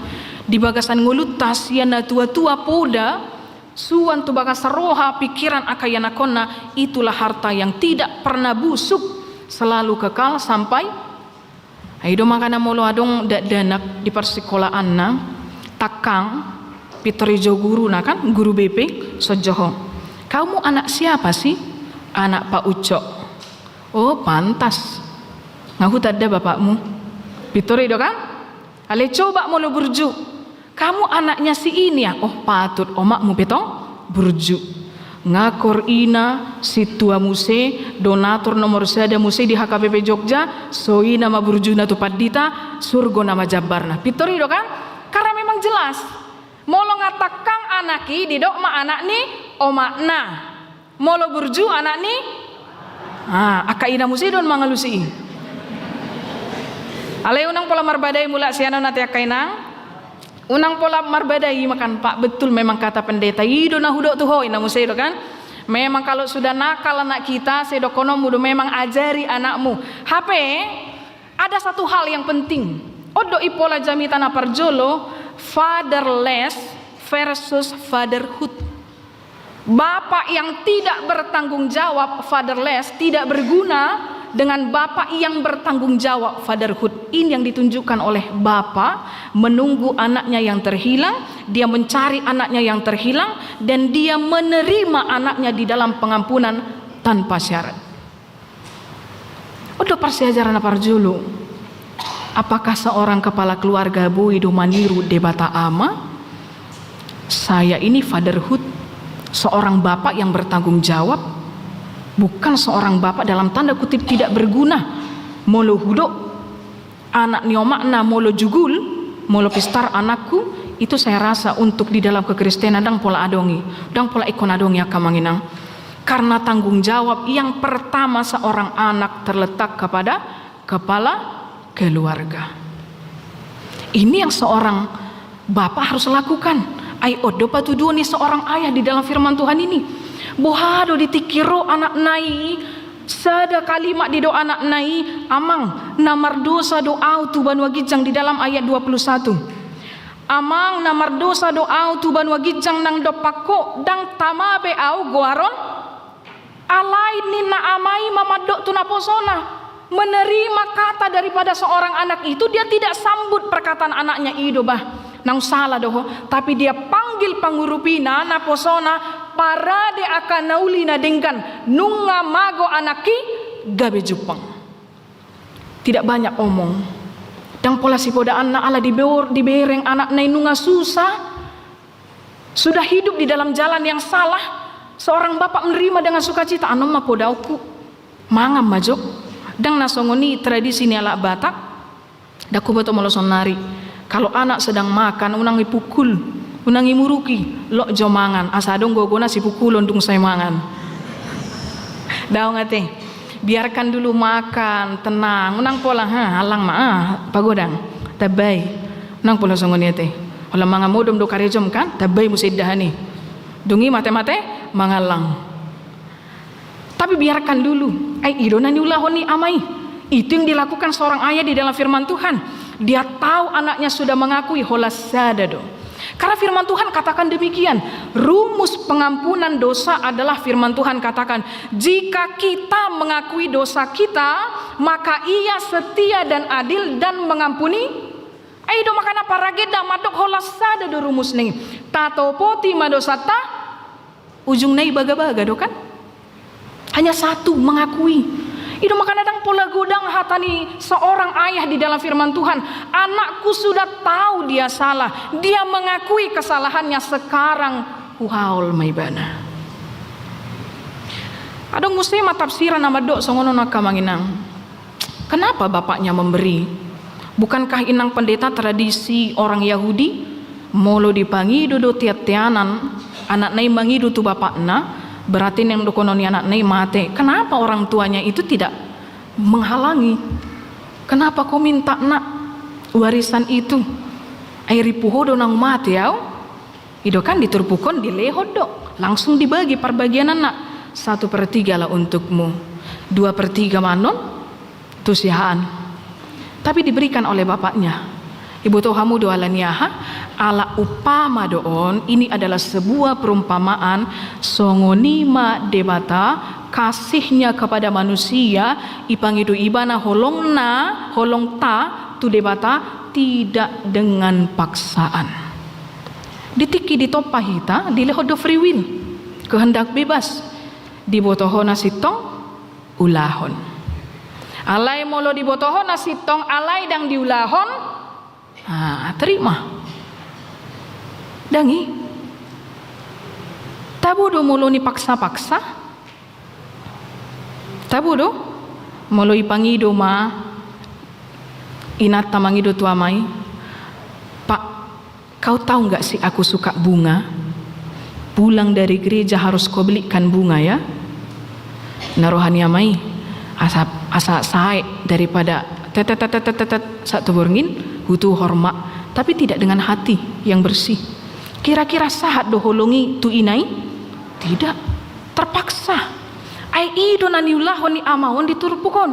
di bagasan ngolunta sian natua-tua poda, suan tu bagas roha pikiran angka ianakhonna, itulah harta yang tidak pernah busuk, selalu kekal sampai. Ai do makana molo adong dakdanak di parsikolaanna, tangkang, pintor i jo guruna kan, guru B P, songon ho. Kamu anak siapa sih? Anak Pak Ucok. Oh, pantas. Nga hutanda bapakmu. Pintor i do kan? Alai coba molo burju. Kamu anaknya si ini ya? Oh, patut omakmu pe tong burju. Nga kor ina, sintua muse, donatur nomor sada muse di H K B P Jogja, so ina ma burjuna tu pandita, surgo nama jambarna. Pintor i do kan? Karena memang jelas. Molo nga tangkang anak i, didok ma anak ni omakna. Molo burju anak ni, ah, angka ina muse do on mangalusi i. Alai unang pola marbadai mulak sian on ate angka inang. Unang pola marbadai, makan Pak, betul memang kata pendeta i do na hudok tu ho, ina muse do kan. Memang kalau sudah nakal anak kita, sai dohononmu do memang ajari anakmu. Hape, ada satu hal yang penting. On do i pola jamita na parjolo, fatherless versus fatherhood. Bapak yang tidak bertanggung jawab, fatherless, tidak berguna, dengan bapak yang bertanggung jawab, fatherhood. Ini yang ditunjukkan oleh bapak, menunggu anaknya yang terhilang, dia mencari anaknya yang terhilang, dan dia menerima anaknya di dalam pengampunan tanpa syarat. On do parsiajaran na parjolo. Apakah seorang kepala keluarga boi do maniru Debata Ama? Saya ini fatherhood, seorang bapak yang bertanggung jawab, bukan seorang bapak dalam tanda kutip tidak berguna. Molo hudok, anak ni omakna molo jugul, molo pistar anakku, itu saya rasa untuk di dalam kekristenan ndang pola adong i, ndang pola ingkon adong i angka amang inang. Karena tanggung jawab yang pertama seorang anak terletak kepada kepala keluarga. Ini yang seorang bapak harus lakukan. Ai on do patuduhon ni seorang ayah di dalam firman Tuhan ini. Boha do di tingki ro anakna i, sada kalimat didok anakna i, "Amang, na mardosa do au tu banua ginjang," di dalam ayat dua puluh satu. "Amang, na mardosa do au tu banua ginjang nang dompak ho, ndang tama be au goaron." Alai ninna ama i ma mandok tu naposona, menerima kata daripada seorang anak itu, dia tidak sambut perkataan anaknya i do bah, naung sala do ho, tapi dia panggil pangurupina, naposona, parade angka na uli na denggan, nunga mago anak i, gabe jumpang. Tidak banyak omong. Ndang pola sipodaanna ala dibor-, dibereng anakna i nunga susah. Sudah hidup di dalam jalan yang salah, seorang bapak menerima dengan sukacita, "Anon ma podaonku. Mangan ma jo." Ndang na songon i tradisi ni halak Batak. Ndang huboto molo saonari. Kalau anak sedang makan, unang ipukul, unang imuruki, lok jo mangan, asa adong gogona sipukulon dung sai mangan. Daong ate. Biarkan dulu makan, tenang. Unang pola, ha, hallang ma, ah, pagodang. Tambai. Unang pola songon i ate. Holan mangan modom do karejom kan, tambai muse indahan i. Dung i mate-mate mangallang. Tapi biarkan dulu. Ai i do na niulahon ni ama i. Itu yang dilakukan seorang ayah di dalam firman Tuhan. Dia tahu anaknya sudah mengakui, holan sada do. Karena firman Tuhan katakan demikian. Rumus pengampunan dosa adalah firman Tuhan katakan, jika kita mengakui dosa kita, maka Ia setia dan adil dan mengampuni. Ai i do makana paragenda mandok holan sada do rumus ni. Tatopoti ma dosanta, ujungna i bagabaga do kan? Hanya satu, mengakui. I do makana ndang pola godang hata ni seorang ayah di dalam firman Tuhan. Anakku sudah tahu dia salah, dia mengakui kesalahannya, sekarang huhaol ma ibana. Adong muse ma tafsiran na mandok songon on angka amang inang. Kenapa bapaknya memberi? Bukankah inang pendeta tradisi orang Yahudi? Molo dipangido do teanteanan, anakna i mangido tu bapakna, berarti naeng dohonon ni anakna i mate. Kenapa orang tuanya itu tidak menghalangi? Kenapa kau minta, Nak, warisan itu? Ai ripu ho do naung mate au. I do kan, di turpuk on dilehon do, langsung dibagi parbagiananna. Satu per tiga lah untukmu, dua per tiga ma annon tu siahaan. Tapi diberikan oleh bapaknya. Iboto hamu do ala ni aha? Ala umpama do on, ini adalah sebuah perumpamaan. Songon i ma Debata, kasihnya kepada manusia, ipangido ibana holongna, holongta tu Debata, tidak dengan paksaan. Di tingki ditompa hita, dilehon do free will, kehendak bebas. Diboto ho na sintong, ulahon. Alai molo diboto ho na sintong alai ndang diulahon, ah, terima. Ndang i. Tabo do molo nipaksa-paksa. Tabo do molo ipangido ma, inanta mangido tu ama i, Pak, kau tahu nggak sih aku suka bunga? Pulang dari gereja harus kau belikan bunga ya. Na roha ni ama i, asa, asa sae daripada tetetetetetet, sahat tu borngin, hutuhor ma. Tapi tidak dengan hati yang bersih. Kira-kira sahat do holong i tu ina i? Tidak. Terpaksa. Ai i do na niulahon ni ama on di turpuk on.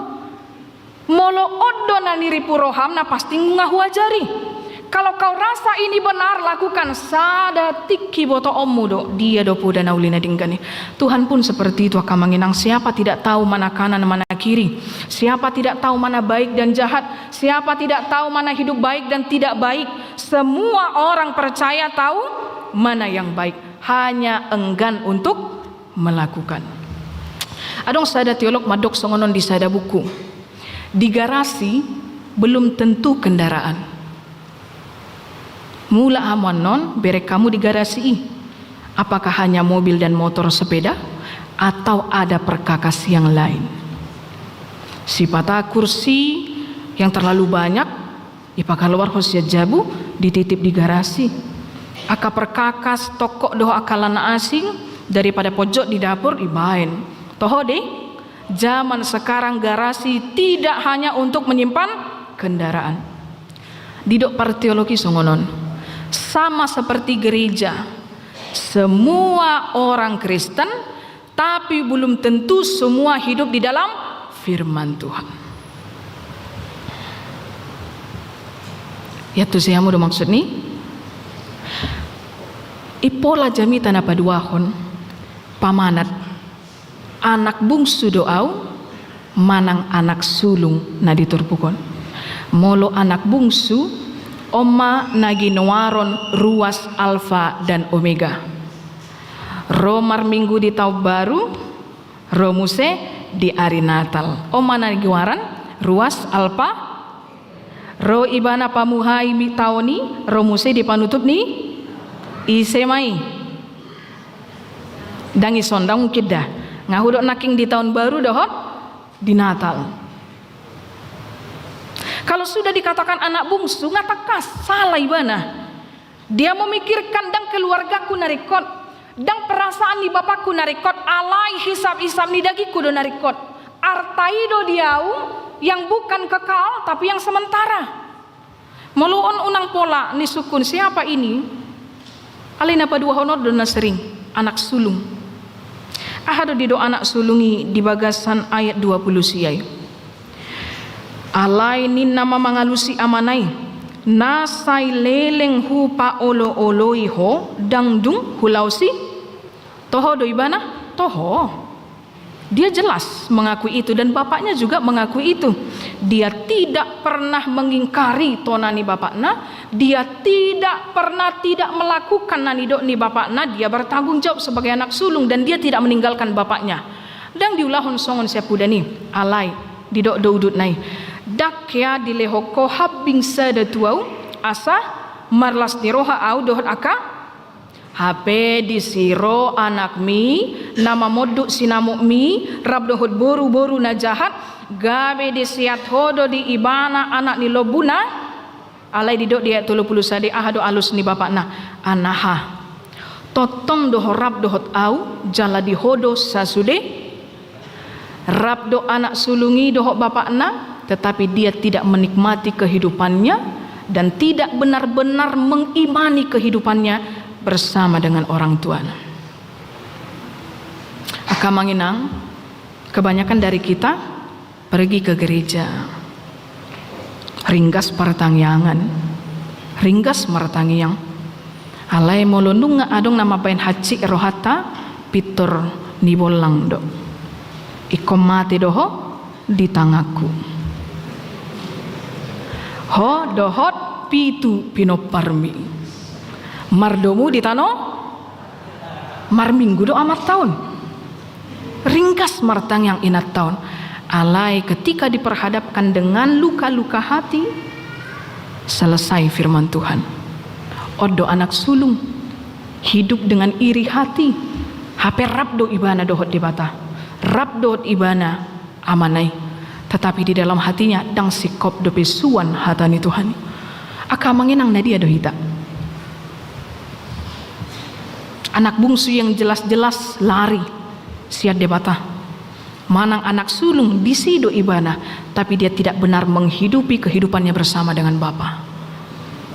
Molo on do na niripu roham, na pasti nunga huajari. Kalau kau rasa ini benar, lakukan. Sada tingki botoonmu do, dia do poda na uli na denggan i. Tuhan pun seperti itu, angka amang inang. Siapa tidak tahu mana kanan, mana kiri? Siapa tidak tahu mana baik dan jahat? Siapa tidak tahu mana hidup baik dan tidak baik? Semua orang percaya tahu mana yang baik, hanya enggan untuk melakukan. Adong sada teolog mandok songon on di sada buku. Di garasi belum tentu kendaraan. Mulak hamu annon, bereng hamu di garasi i. Apakah hanya mobil dan motor, sepeda, atau ada perkakas yang lain? Sipata kursi yang terlalu banyak, ipakaluarhon sian jabu, dititip di garasi. Angka perkakas, tokok dohot angka na asing, daripada ponjot di dapur, ibaen. Toho dei, zaman sekarang garasi tidak hanya untuk menyimpan kendaraan. Didok parteolog i songon on. Sama seperti gereja, semua orang Kristen, tapi belum tentu semua hidup di dalam firman Tuhan. Ia tu siamu do maksud ni? I pola jamita na paduahon, pamanat. Anak bungsu do au, manang anak sulung na di turpuk on? Molo anak bungsu, on ma na ginoaron ruas Alfa dan Omega. Ro marminggu di taon baru, ro muse di ari Natal. On ma na goaran ruas Alfa, ro ibana pamuhai ni taon i, ro muse di panutup ni, ise ma i? Ndang i sonda mungkin da. Nga hudok nangkin di taon baru dohot di Natal. Kalau sudah dikatakan anak bungsu, nga tangkas, salah ibana. Dia memikirkan ndang keluargaku na ringkot, ndang perasaan ni bapakku na ringkot, alai hisap-hisap ni dagingku do na ringkot. Arta i do di au yang bukan kekal, tapi yang sementara. Molo on unang pola ni sungkun siapa ini, alai na paduahon on do na sering, anak sulung. Aha do didok anak sulung i di bagasan ayat dua puluh sia i? Alai ninna ma mangalusi amana i, na sai leleng hupaolo-oloi ho, ndang dung hulaosi. Toho do ibana? Toho. Dia jelas mengakui itu dan bapaknya juga mengakui itu. Dia tidak pernah mengingkari tona ni bapakna, dia tidak pernah tidak melakukan na nidok ni bapakna, dia bertanggung jawab sebagai anak sulung dan dia tidak meninggalkan bapaknya. Ndang diulahon songon siampudan i, alai didok do udutna i. Ndang hea dilehon ho hambing sada tu ahu, asa marlas ni roha ahu dohot angka. Hape disi ro anakmi, na mamondut sinamotmi, rap dohot boru-boru na jahat, gabe diseat ho do di ibana anak ni lombuna. Alai didok di ayat tolu pulu sada, aha do alus ni bapakna? Anaha. Tongtong do ho rap dohot ahu, jala di ho do sasude. Rap do anak sulung i dohot bapakna, tetapi dia tidak menikmati kehidupannya dan tidak benar-benar mengimani kehidupannya bersama dengan orang tuanya. Angka amang inang, kebanyakan dari kita pergi ke gereja. Ringgas partangiangan. Ringgas martangiang. Alai molo nunga adong na mambahen hansit rohanta, pintor ni bollang do. Ingkon mate do ho di tanganku. Ho dohot pitu pinomparmi. Mardomu di tano, marminggu do amanta on. Ringgas martangiang inanta on. Alai ketika diperhadapkan dengan luka-luka hati, selesai firman Tuhan. On do anak sulung, hidup dengan iri hati, hape rap do ibana dohot Debata, rap dohot ibana amana i. Tetapi di dalam hatinya ndang singkop dope suan hata ni Tuhan i. Angka amang inang, na dia do hita? Anak bungsu yang jelas-jelas lari sian Debata. Manang anak sulung, disi do ibana, tapi dia tidak benar menghidupi kehidupannya bersama dengan Bapa.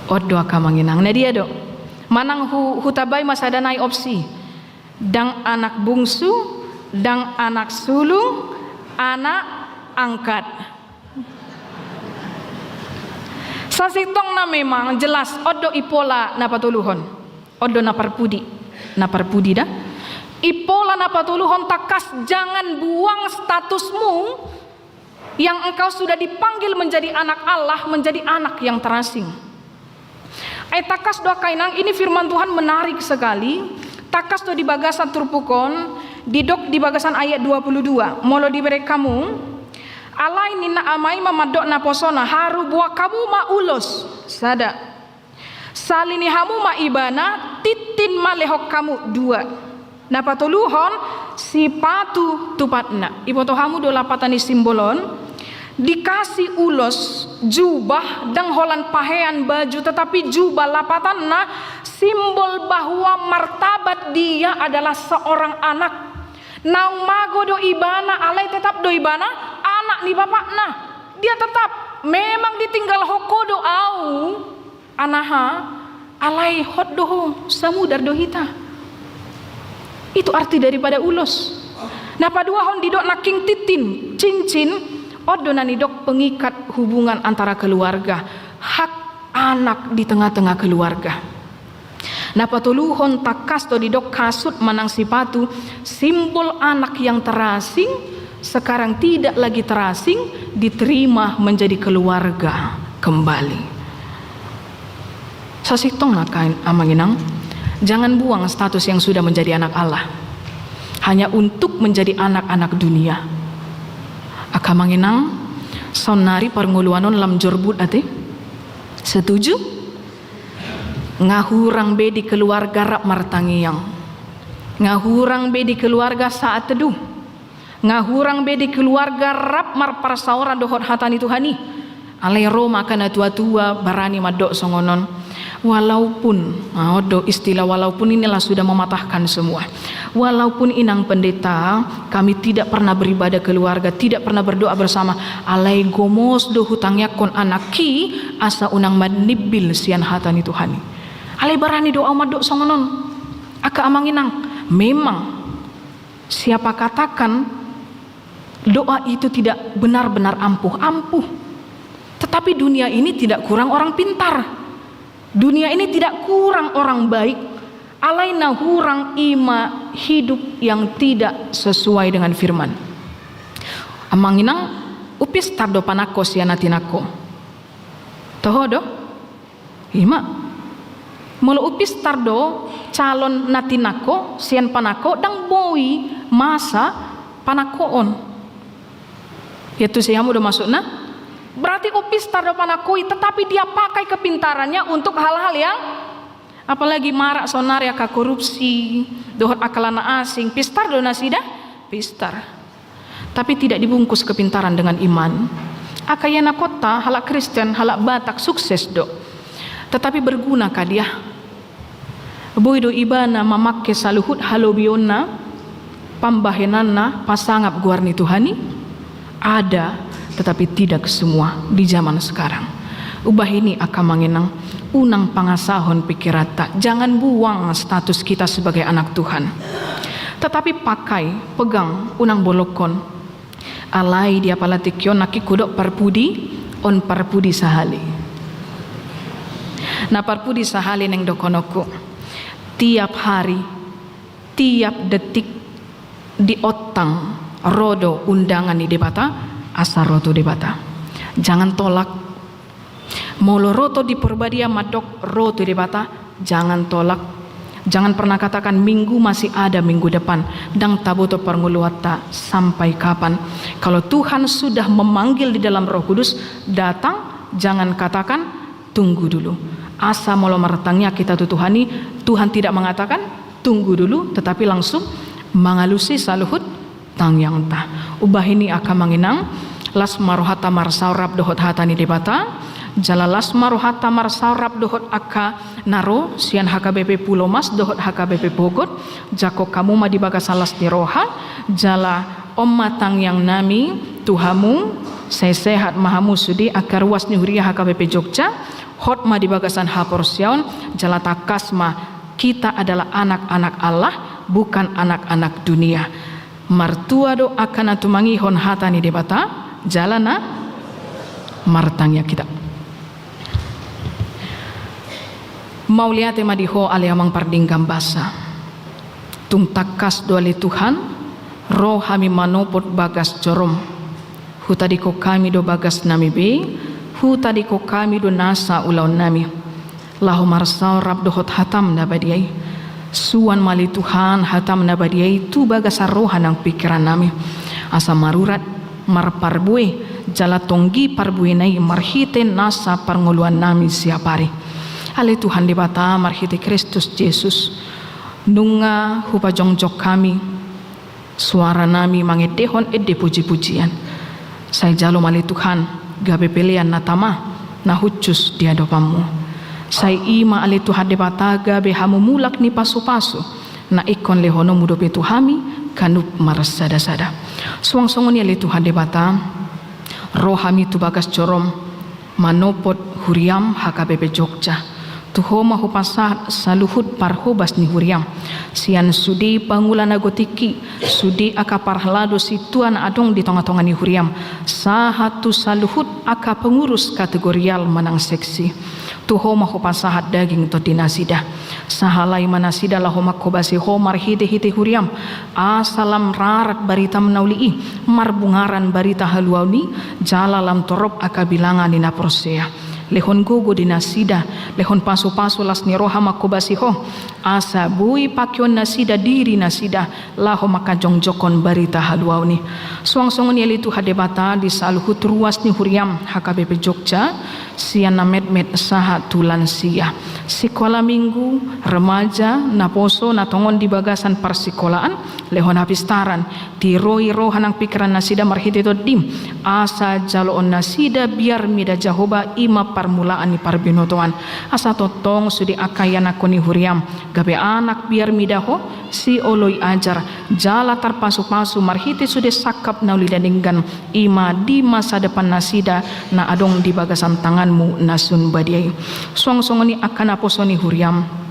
On do angka amang inang, na dia do? Manang hu-, hutambai ma sada nai opsi. Ndang anak bungsu, ndang anak sulung, anak angkat. Sasintongna memang jelas, on do impola na patoluhon. On do na parpudi, na parpudi da. Impola na patoluhon tangkas, jangan buang statusmu yang engkau sudah dipanggil menjadi anak Allah, menjadi anak yang terasing. Ai tangkas do angka inang, ini firman Tuhan menarik sekali. Tangkas do di bagasan turpuk on, didok di bagasan ayat dua puluh dua. Molo dibereng hamu, alai ninna ama i ma mandok naposona, haru boan hamu ma ulos, sada. Sali ni hamu ma ibana, tintin ma lehon hamu, dua. Na patoluhon, sipatu tupatna. Iboto hamu do lapatan ni simbol on? Dikasih ulos, jubah, ndang holan pahean, baju, tetapi jubah, lapatanna, simbol bahwa martabat dia adalah seorang anak. Naung mago do ibana, alai tetap do ibana anak ni bapakna. Dia tetap, memang ditinggalhon ho do ahu. Anaha, alai hot do ho, samudar do hita. Itu arti daripada ulos. Na paduahon didok nangkin tintin, cincin, on do na nidok pengikat hubungan antara keluarga, hak anak di tengah-tengah keluarga. Na patoluhon tangkas do didok kasut manang sipatu, simbol anak yang terasing, sekarang tidak lagi terasing, diterima menjadi keluarga kembali. Sasintongna angka amang inang, jangan buang status yang sudah menjadi anak Allah hanya untuk menjadi anak-anak dunia. Angka amang inang, saonnari parngoluan on lam jorbut ate. Setuju? Nga hurang be di keluarga rap martangiang. Nga hurang be di keluarga saat teduh. Nga hurang be di keluarga rap marparsaoran dohot hata ni Tuhan i. Alai ro ma angka na tua-tua barani mandok songon on. Walaupun, nah, on do istilah walaupun inilah sudah mematahkan semua. Walaupun inang pendeta, kami tidak pernah beribadah keluarga, tidak pernah berdoa bersama, alai gomos do hutangiangkon anakki asa unang manimbil sian hata ni Tuhan i. Alai barani do ahu mandok songon on. Angka amang inang, memang siapa katakan doa itu tidak benar-benar ampuh? Ampuh. Tapi dunia ini tidak kurang orang pintar. Dunia ini tidak kurang orang baik. Alai na hurang i ma hidup yang tidak sesuai dengan firman. Amang inang, umpistar do panangko sian atinangko? Toho do? I ma. Molo umpistar do calon natinangko sian panangko, ndang boi masa panangkoon. Ia tu si hamu do maksudna? Berarti umpistar do panangko i, tetapi dia pakai kepintarannya untuk hal-hal yang, apalagi marak saonari angka korupsi dohot angka na asing, pistar do nasida? Pistar. Tapi tidak dibungkus kepintaran dengan iman. Angka ianakhonta halak Kristen, halak Batak sukses do. Tetapi bergunakah dia? Boi do ibana mamangke saluhut halobionna, pambahenanna, pasangap goar ni Tuhan i? Ada, tetapi tidak semua di zaman sekarang. Umbahen i angka amang inang, unang pangasahon pikiranta, jangan buang status kita sebagai anak Tuhan. Tetapi pakai, pegang, unang bolongkon. Alai di apala tingki on nangkin hudok parpudi, on parpudi sahali. Na parpudi sahali naeng dohononku. Tiap hari, tiap detik diontang ro do undangan ni Debata, asa ro tu Debata. Jangan tolak. Molo ro to di Parbadia mandok ro tu Debata, jangan tolak. Jangan pernah katakan, "Minggu masih ada minggu depan." Ndang taboto parngoluanta sampai kapan. Kalau Tuhan sudah memanggil di dalam Roh Kudus, datang, jangan katakan, "Tunggu dulu." Asa molo martangiang hita tu Tuhan i, Tuhan tidak mengatakan, "Tunggu dulu," tetapi langsung mangalusi saluhut tangiangta. Umbahen i angka amang inang, las ma rohanta marsaor rap dohot hata ni Debata, jala las ma rohanta marsaor rap dohot angka na ro sian H K B P Pulomas dohot H K B P Pogot, jangkon hamu ma di bagasan las ni roha, jala on ma tangiangnami tu hamu, sai sehat ma hamu sude angka ruas ni huria H K B P Jogja, hot ma di bagasan haporseaon, jala tangkas ma, kita adalah anak-anak Allah, bukan anak-anak dunia. Martua do angka na tumangihon hata ni Debata, jala na martangiang hita. Mauliate ma di Ho ale Amang pardenggan basa. Tung tangkas do ale Tuhan, ro hami manopot bagas jorom. Hutadingkon hami do bagasnami be, hutadingkon hami do nasa ulaonnami. Laho marsaor rap dohot hatam na badia i. Suan ma ale Tuhan hatam na badia i tu bagasan roha nang pingkirannami. Asa marurat, marparbue, jala tonggi parbuena i marhite nasa parngoluannami siapari. Ale Tuhan Debata marhite Kristus Jesus. Nunga hupajongjong hami suaranami mangendehon ende pujipujian. Sai jalo ma ale Tuhan, gabe pelean na tama, na hushus di adopanmu. Sai i ma ale Tuhan Debata gabe hamu mulak ni pasupasu, na ingkon lehononmu dope tu hami, ganup marsadasada. Suang songon i ale Tuhan Debata, ro hami tu bagas jorom, manopot huriam H K B P Jogja. Tu Ho ma hupasahat saluhut parhobas ni huriam. Sian sude pangula na gotingki, sude angka parhalado sintua na adong di tongatonga ni huriam. Sahat tu saluhut angka pengurus kategorial manang seksi. Tu Ho ma hupasahat daging tondi nasida. Sahalai ma nasida laho manghobasi Ho marhitehite huriam. Asa lam rarat baritam na uli i, marbungaran barita haluaon i, jala lam torop angka bilangan ni na porsea. Lehon gogo di nasida, lehon pasupasu las ni roha manghobasi Ho, asa boi pakeon nasida diri nasida, laho manghajongjonghon barita haluaon i. Suang songon i ale Tuhan Debata di saluhut ruas ni huriam H K B P Jogja, sian na metmet sahat tu lansia. Sikola minggu, remaja, naposo, na tongon di bagasan parsikolaan, lehon hapistaran, tiroi roha nang pingkiran nasida marhite tondim, asa jaloon nasida biar mida Jahowa i ma parmulaan ni parbinotoan. Asa tongtong sude angka ianakhon ni huriam, gabe anak biar mida Ho, sioloi ajar, jala tarpasupasu marhite sude sangkap na uli na denggan, i ma di masa depan nasida na adong di bagasan tanganmu na sun badia i. Suang songon i angka naposo ni huriam.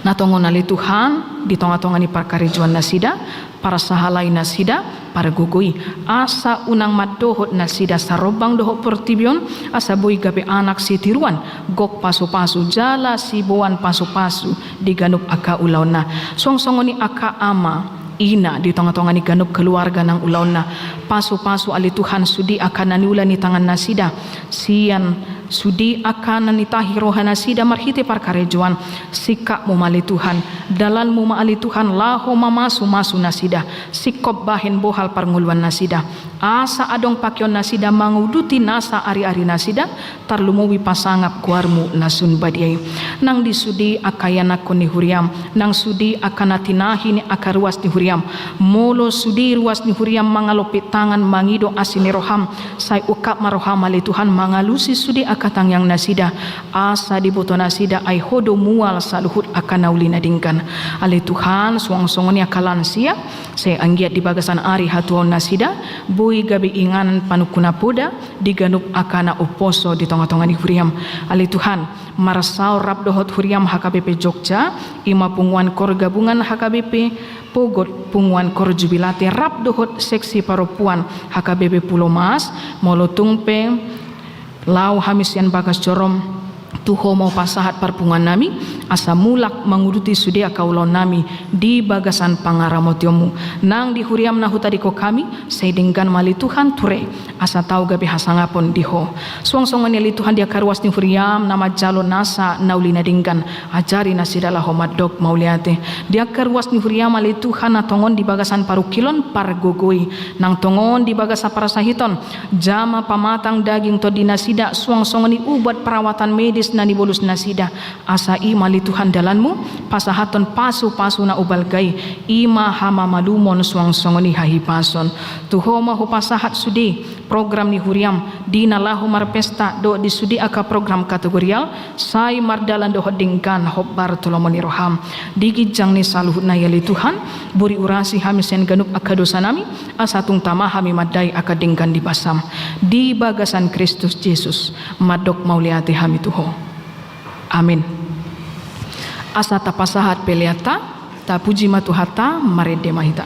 Na tongon ale Tuhan, di tongatonga ni parkarejoan nasida, parsahalai nasida, pargogoi, asa unang mandohot nasida sarombang dohot portibi on, asa boi gabe anak sitiruan, gok pasupasu jala siboan pasupasu di ganup angka ulaonna. Suang songon i angka ama, ina di tongatonga ni ganup keluarga nang ulaonna. Pasupasu ale Tuhan sude angka na niula ni tangan nasida, sian sude angka na nitahi roha nasida marhite parkarejoan. Singkapmu ma ale Tuhan, dalanmu ma ale Tuhan laho mamasumasu nasida, singkop bahen bohal parngoluan nasida, asa adong pakeon nasida manguduti nasa ariari nasida, tarlumobi pasangap goarmu na sun badia i. Nang di sude angka ianakhon ni huriam, nang sude angka na tinahi ni angka ruas ni huriam, molo sude ruas ni huriam mangalompit tangan mangido asi ni roham, sai ungkap ma roham ale Tuhan mangalusi sude angka tangiang nasida, asa diboto nasida ai ho do mual saluhut angka na uli na denggan. Ale Tuhan, suang songon i angka lansia, sai anggiat di bagasan ari hatuaon nasida, boi gabe inganan panungkun na poda, di ganup angka na umposo di tongatonga ni huriam. Ale Tuhan, marsaor rap dohot huriam H K B P Jogja, i ma punguan kor gabungan H K B P Pogot, punguan kor Jubilate rap dohot seksi parompuan H K B P Pulo Mas, molo tung pe laho hami sian bagas joro, tu ho ma hupasahat parpunguan nami, asa mulak manguduti sude angka ulaon nami di bagasan pangaramotionmu. Nang di huriam na hutadingkon hami, sai denggan ma ale Tuhan ture, asa tau gabe hasangapon di ho. Suang songon i ale Tuhan di angka ruas ni huriam na manjalo nasa na uli na denggan, ajari nasida laho mandok mauliate. Di angka ruas ni huriam ale Tuhan na tongon di bagasan parungkilon pargogoi, nang tongon di bagasan parsahiton, jama pamatang daging tondi nasida, suang songon i ubat perawatan medis na nibolus nasida, asa i ma ale Tuhan dalanmu, pasahathon pasupasu na umbalga i, i ma hamamalumon suang songon i hahipason. Tu ho ma hupasahat sude program ni huriam, di na laho marpesta dohot di sude angka program kategorial, sai mardalan dohot denggan hombar tu lomo ni roham. Di ginjang ni saluhutna i ale Tuhan, buri urasi hami sian ganup angka dosa nami, asa tung tama hami mandai angka denggan di basam. Di bagasan Kristus Jesus, mandok mauliate hami tu ho. Amin. Asa tapasahat peleanta, tapuji ma Tuhanta, marende ma hita.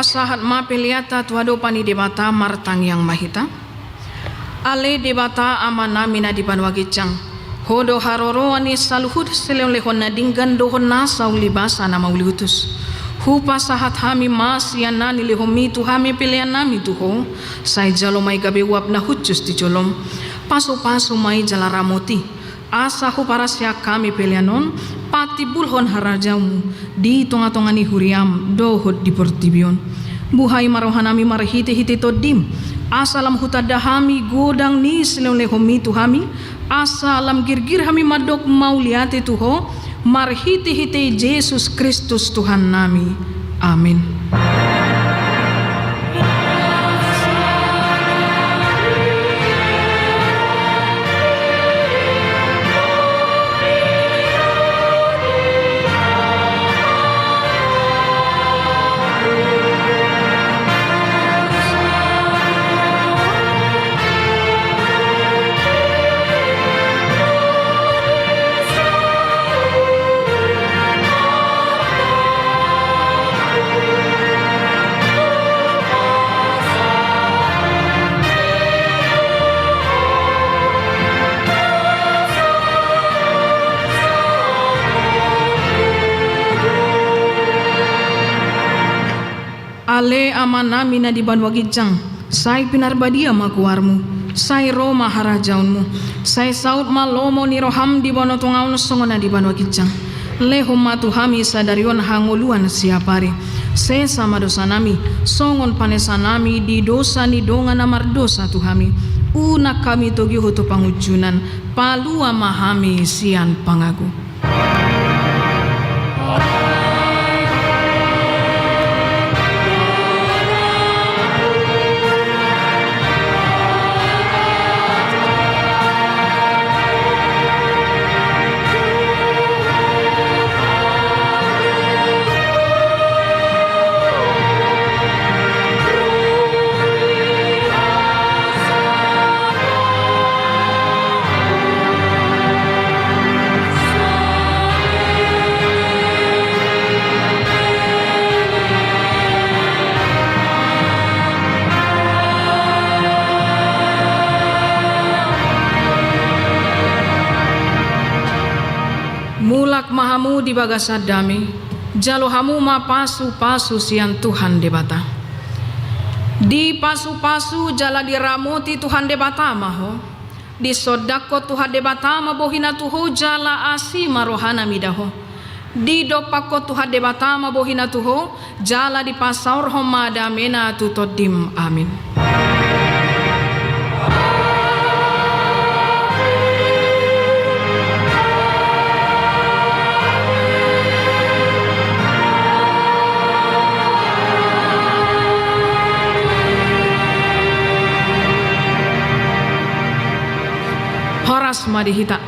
Pasahat ma peleanta tu adopan ni Debata. Martangiang ma hita. Ale Debata Amanami na di banua ginjang, Ho do haroroan ni saluhut silehonlehon na denggan dohot nasa ulibasa na mauliutus. Hupasahat hami ma sian na nilehonMi tu hami peleannami tu Ho. Sai jalo ma i gabe uap na hushus di joloM. Pasupasu ma i jala ramoti, asa huparasiak hami pelean on patimbulhon harajaonMu di tongatonga ni huriaM dohot di portibi on. Buhai ma rohanami marhitehite TondiM, asa lam hutanda hami godang ni silehonlehonMi tu hami, asa lam girgir hami mandok mauliate tu Ho, marhitehite Jesus Kristus Tuhannami. Amen. Ale Amanami na di banua ginjang, sai pinarbadia ma goarMu, sai ro ma harajaonMu, sai saut ma lomo ni rohaM di banua tonga on songon na di banua ginjang. Lehon ma tu hami sadari on hangoluan siapari. Sesa ma dosanami, songon panesanami di dosa ni dongan na mardosa tu hami. Unang hami togihon tu pangunjunan, palua ma hami sian pangago. Mulak ma hamu di bagasan dame, jalo hamu ma pasupasu sian Tuhan Debata. Dipasupasu jala diramoti Tuhan Debata ma ho. Disondangkon Tuhan Debata ma bohiNa tu ho jala asi ma rohaNa mida ho. Didompakkon Tuhan Debata ma bohiNa tu ho jala dipasaorhon ma dameNa tu tondim. Amin. Horas ma di hita.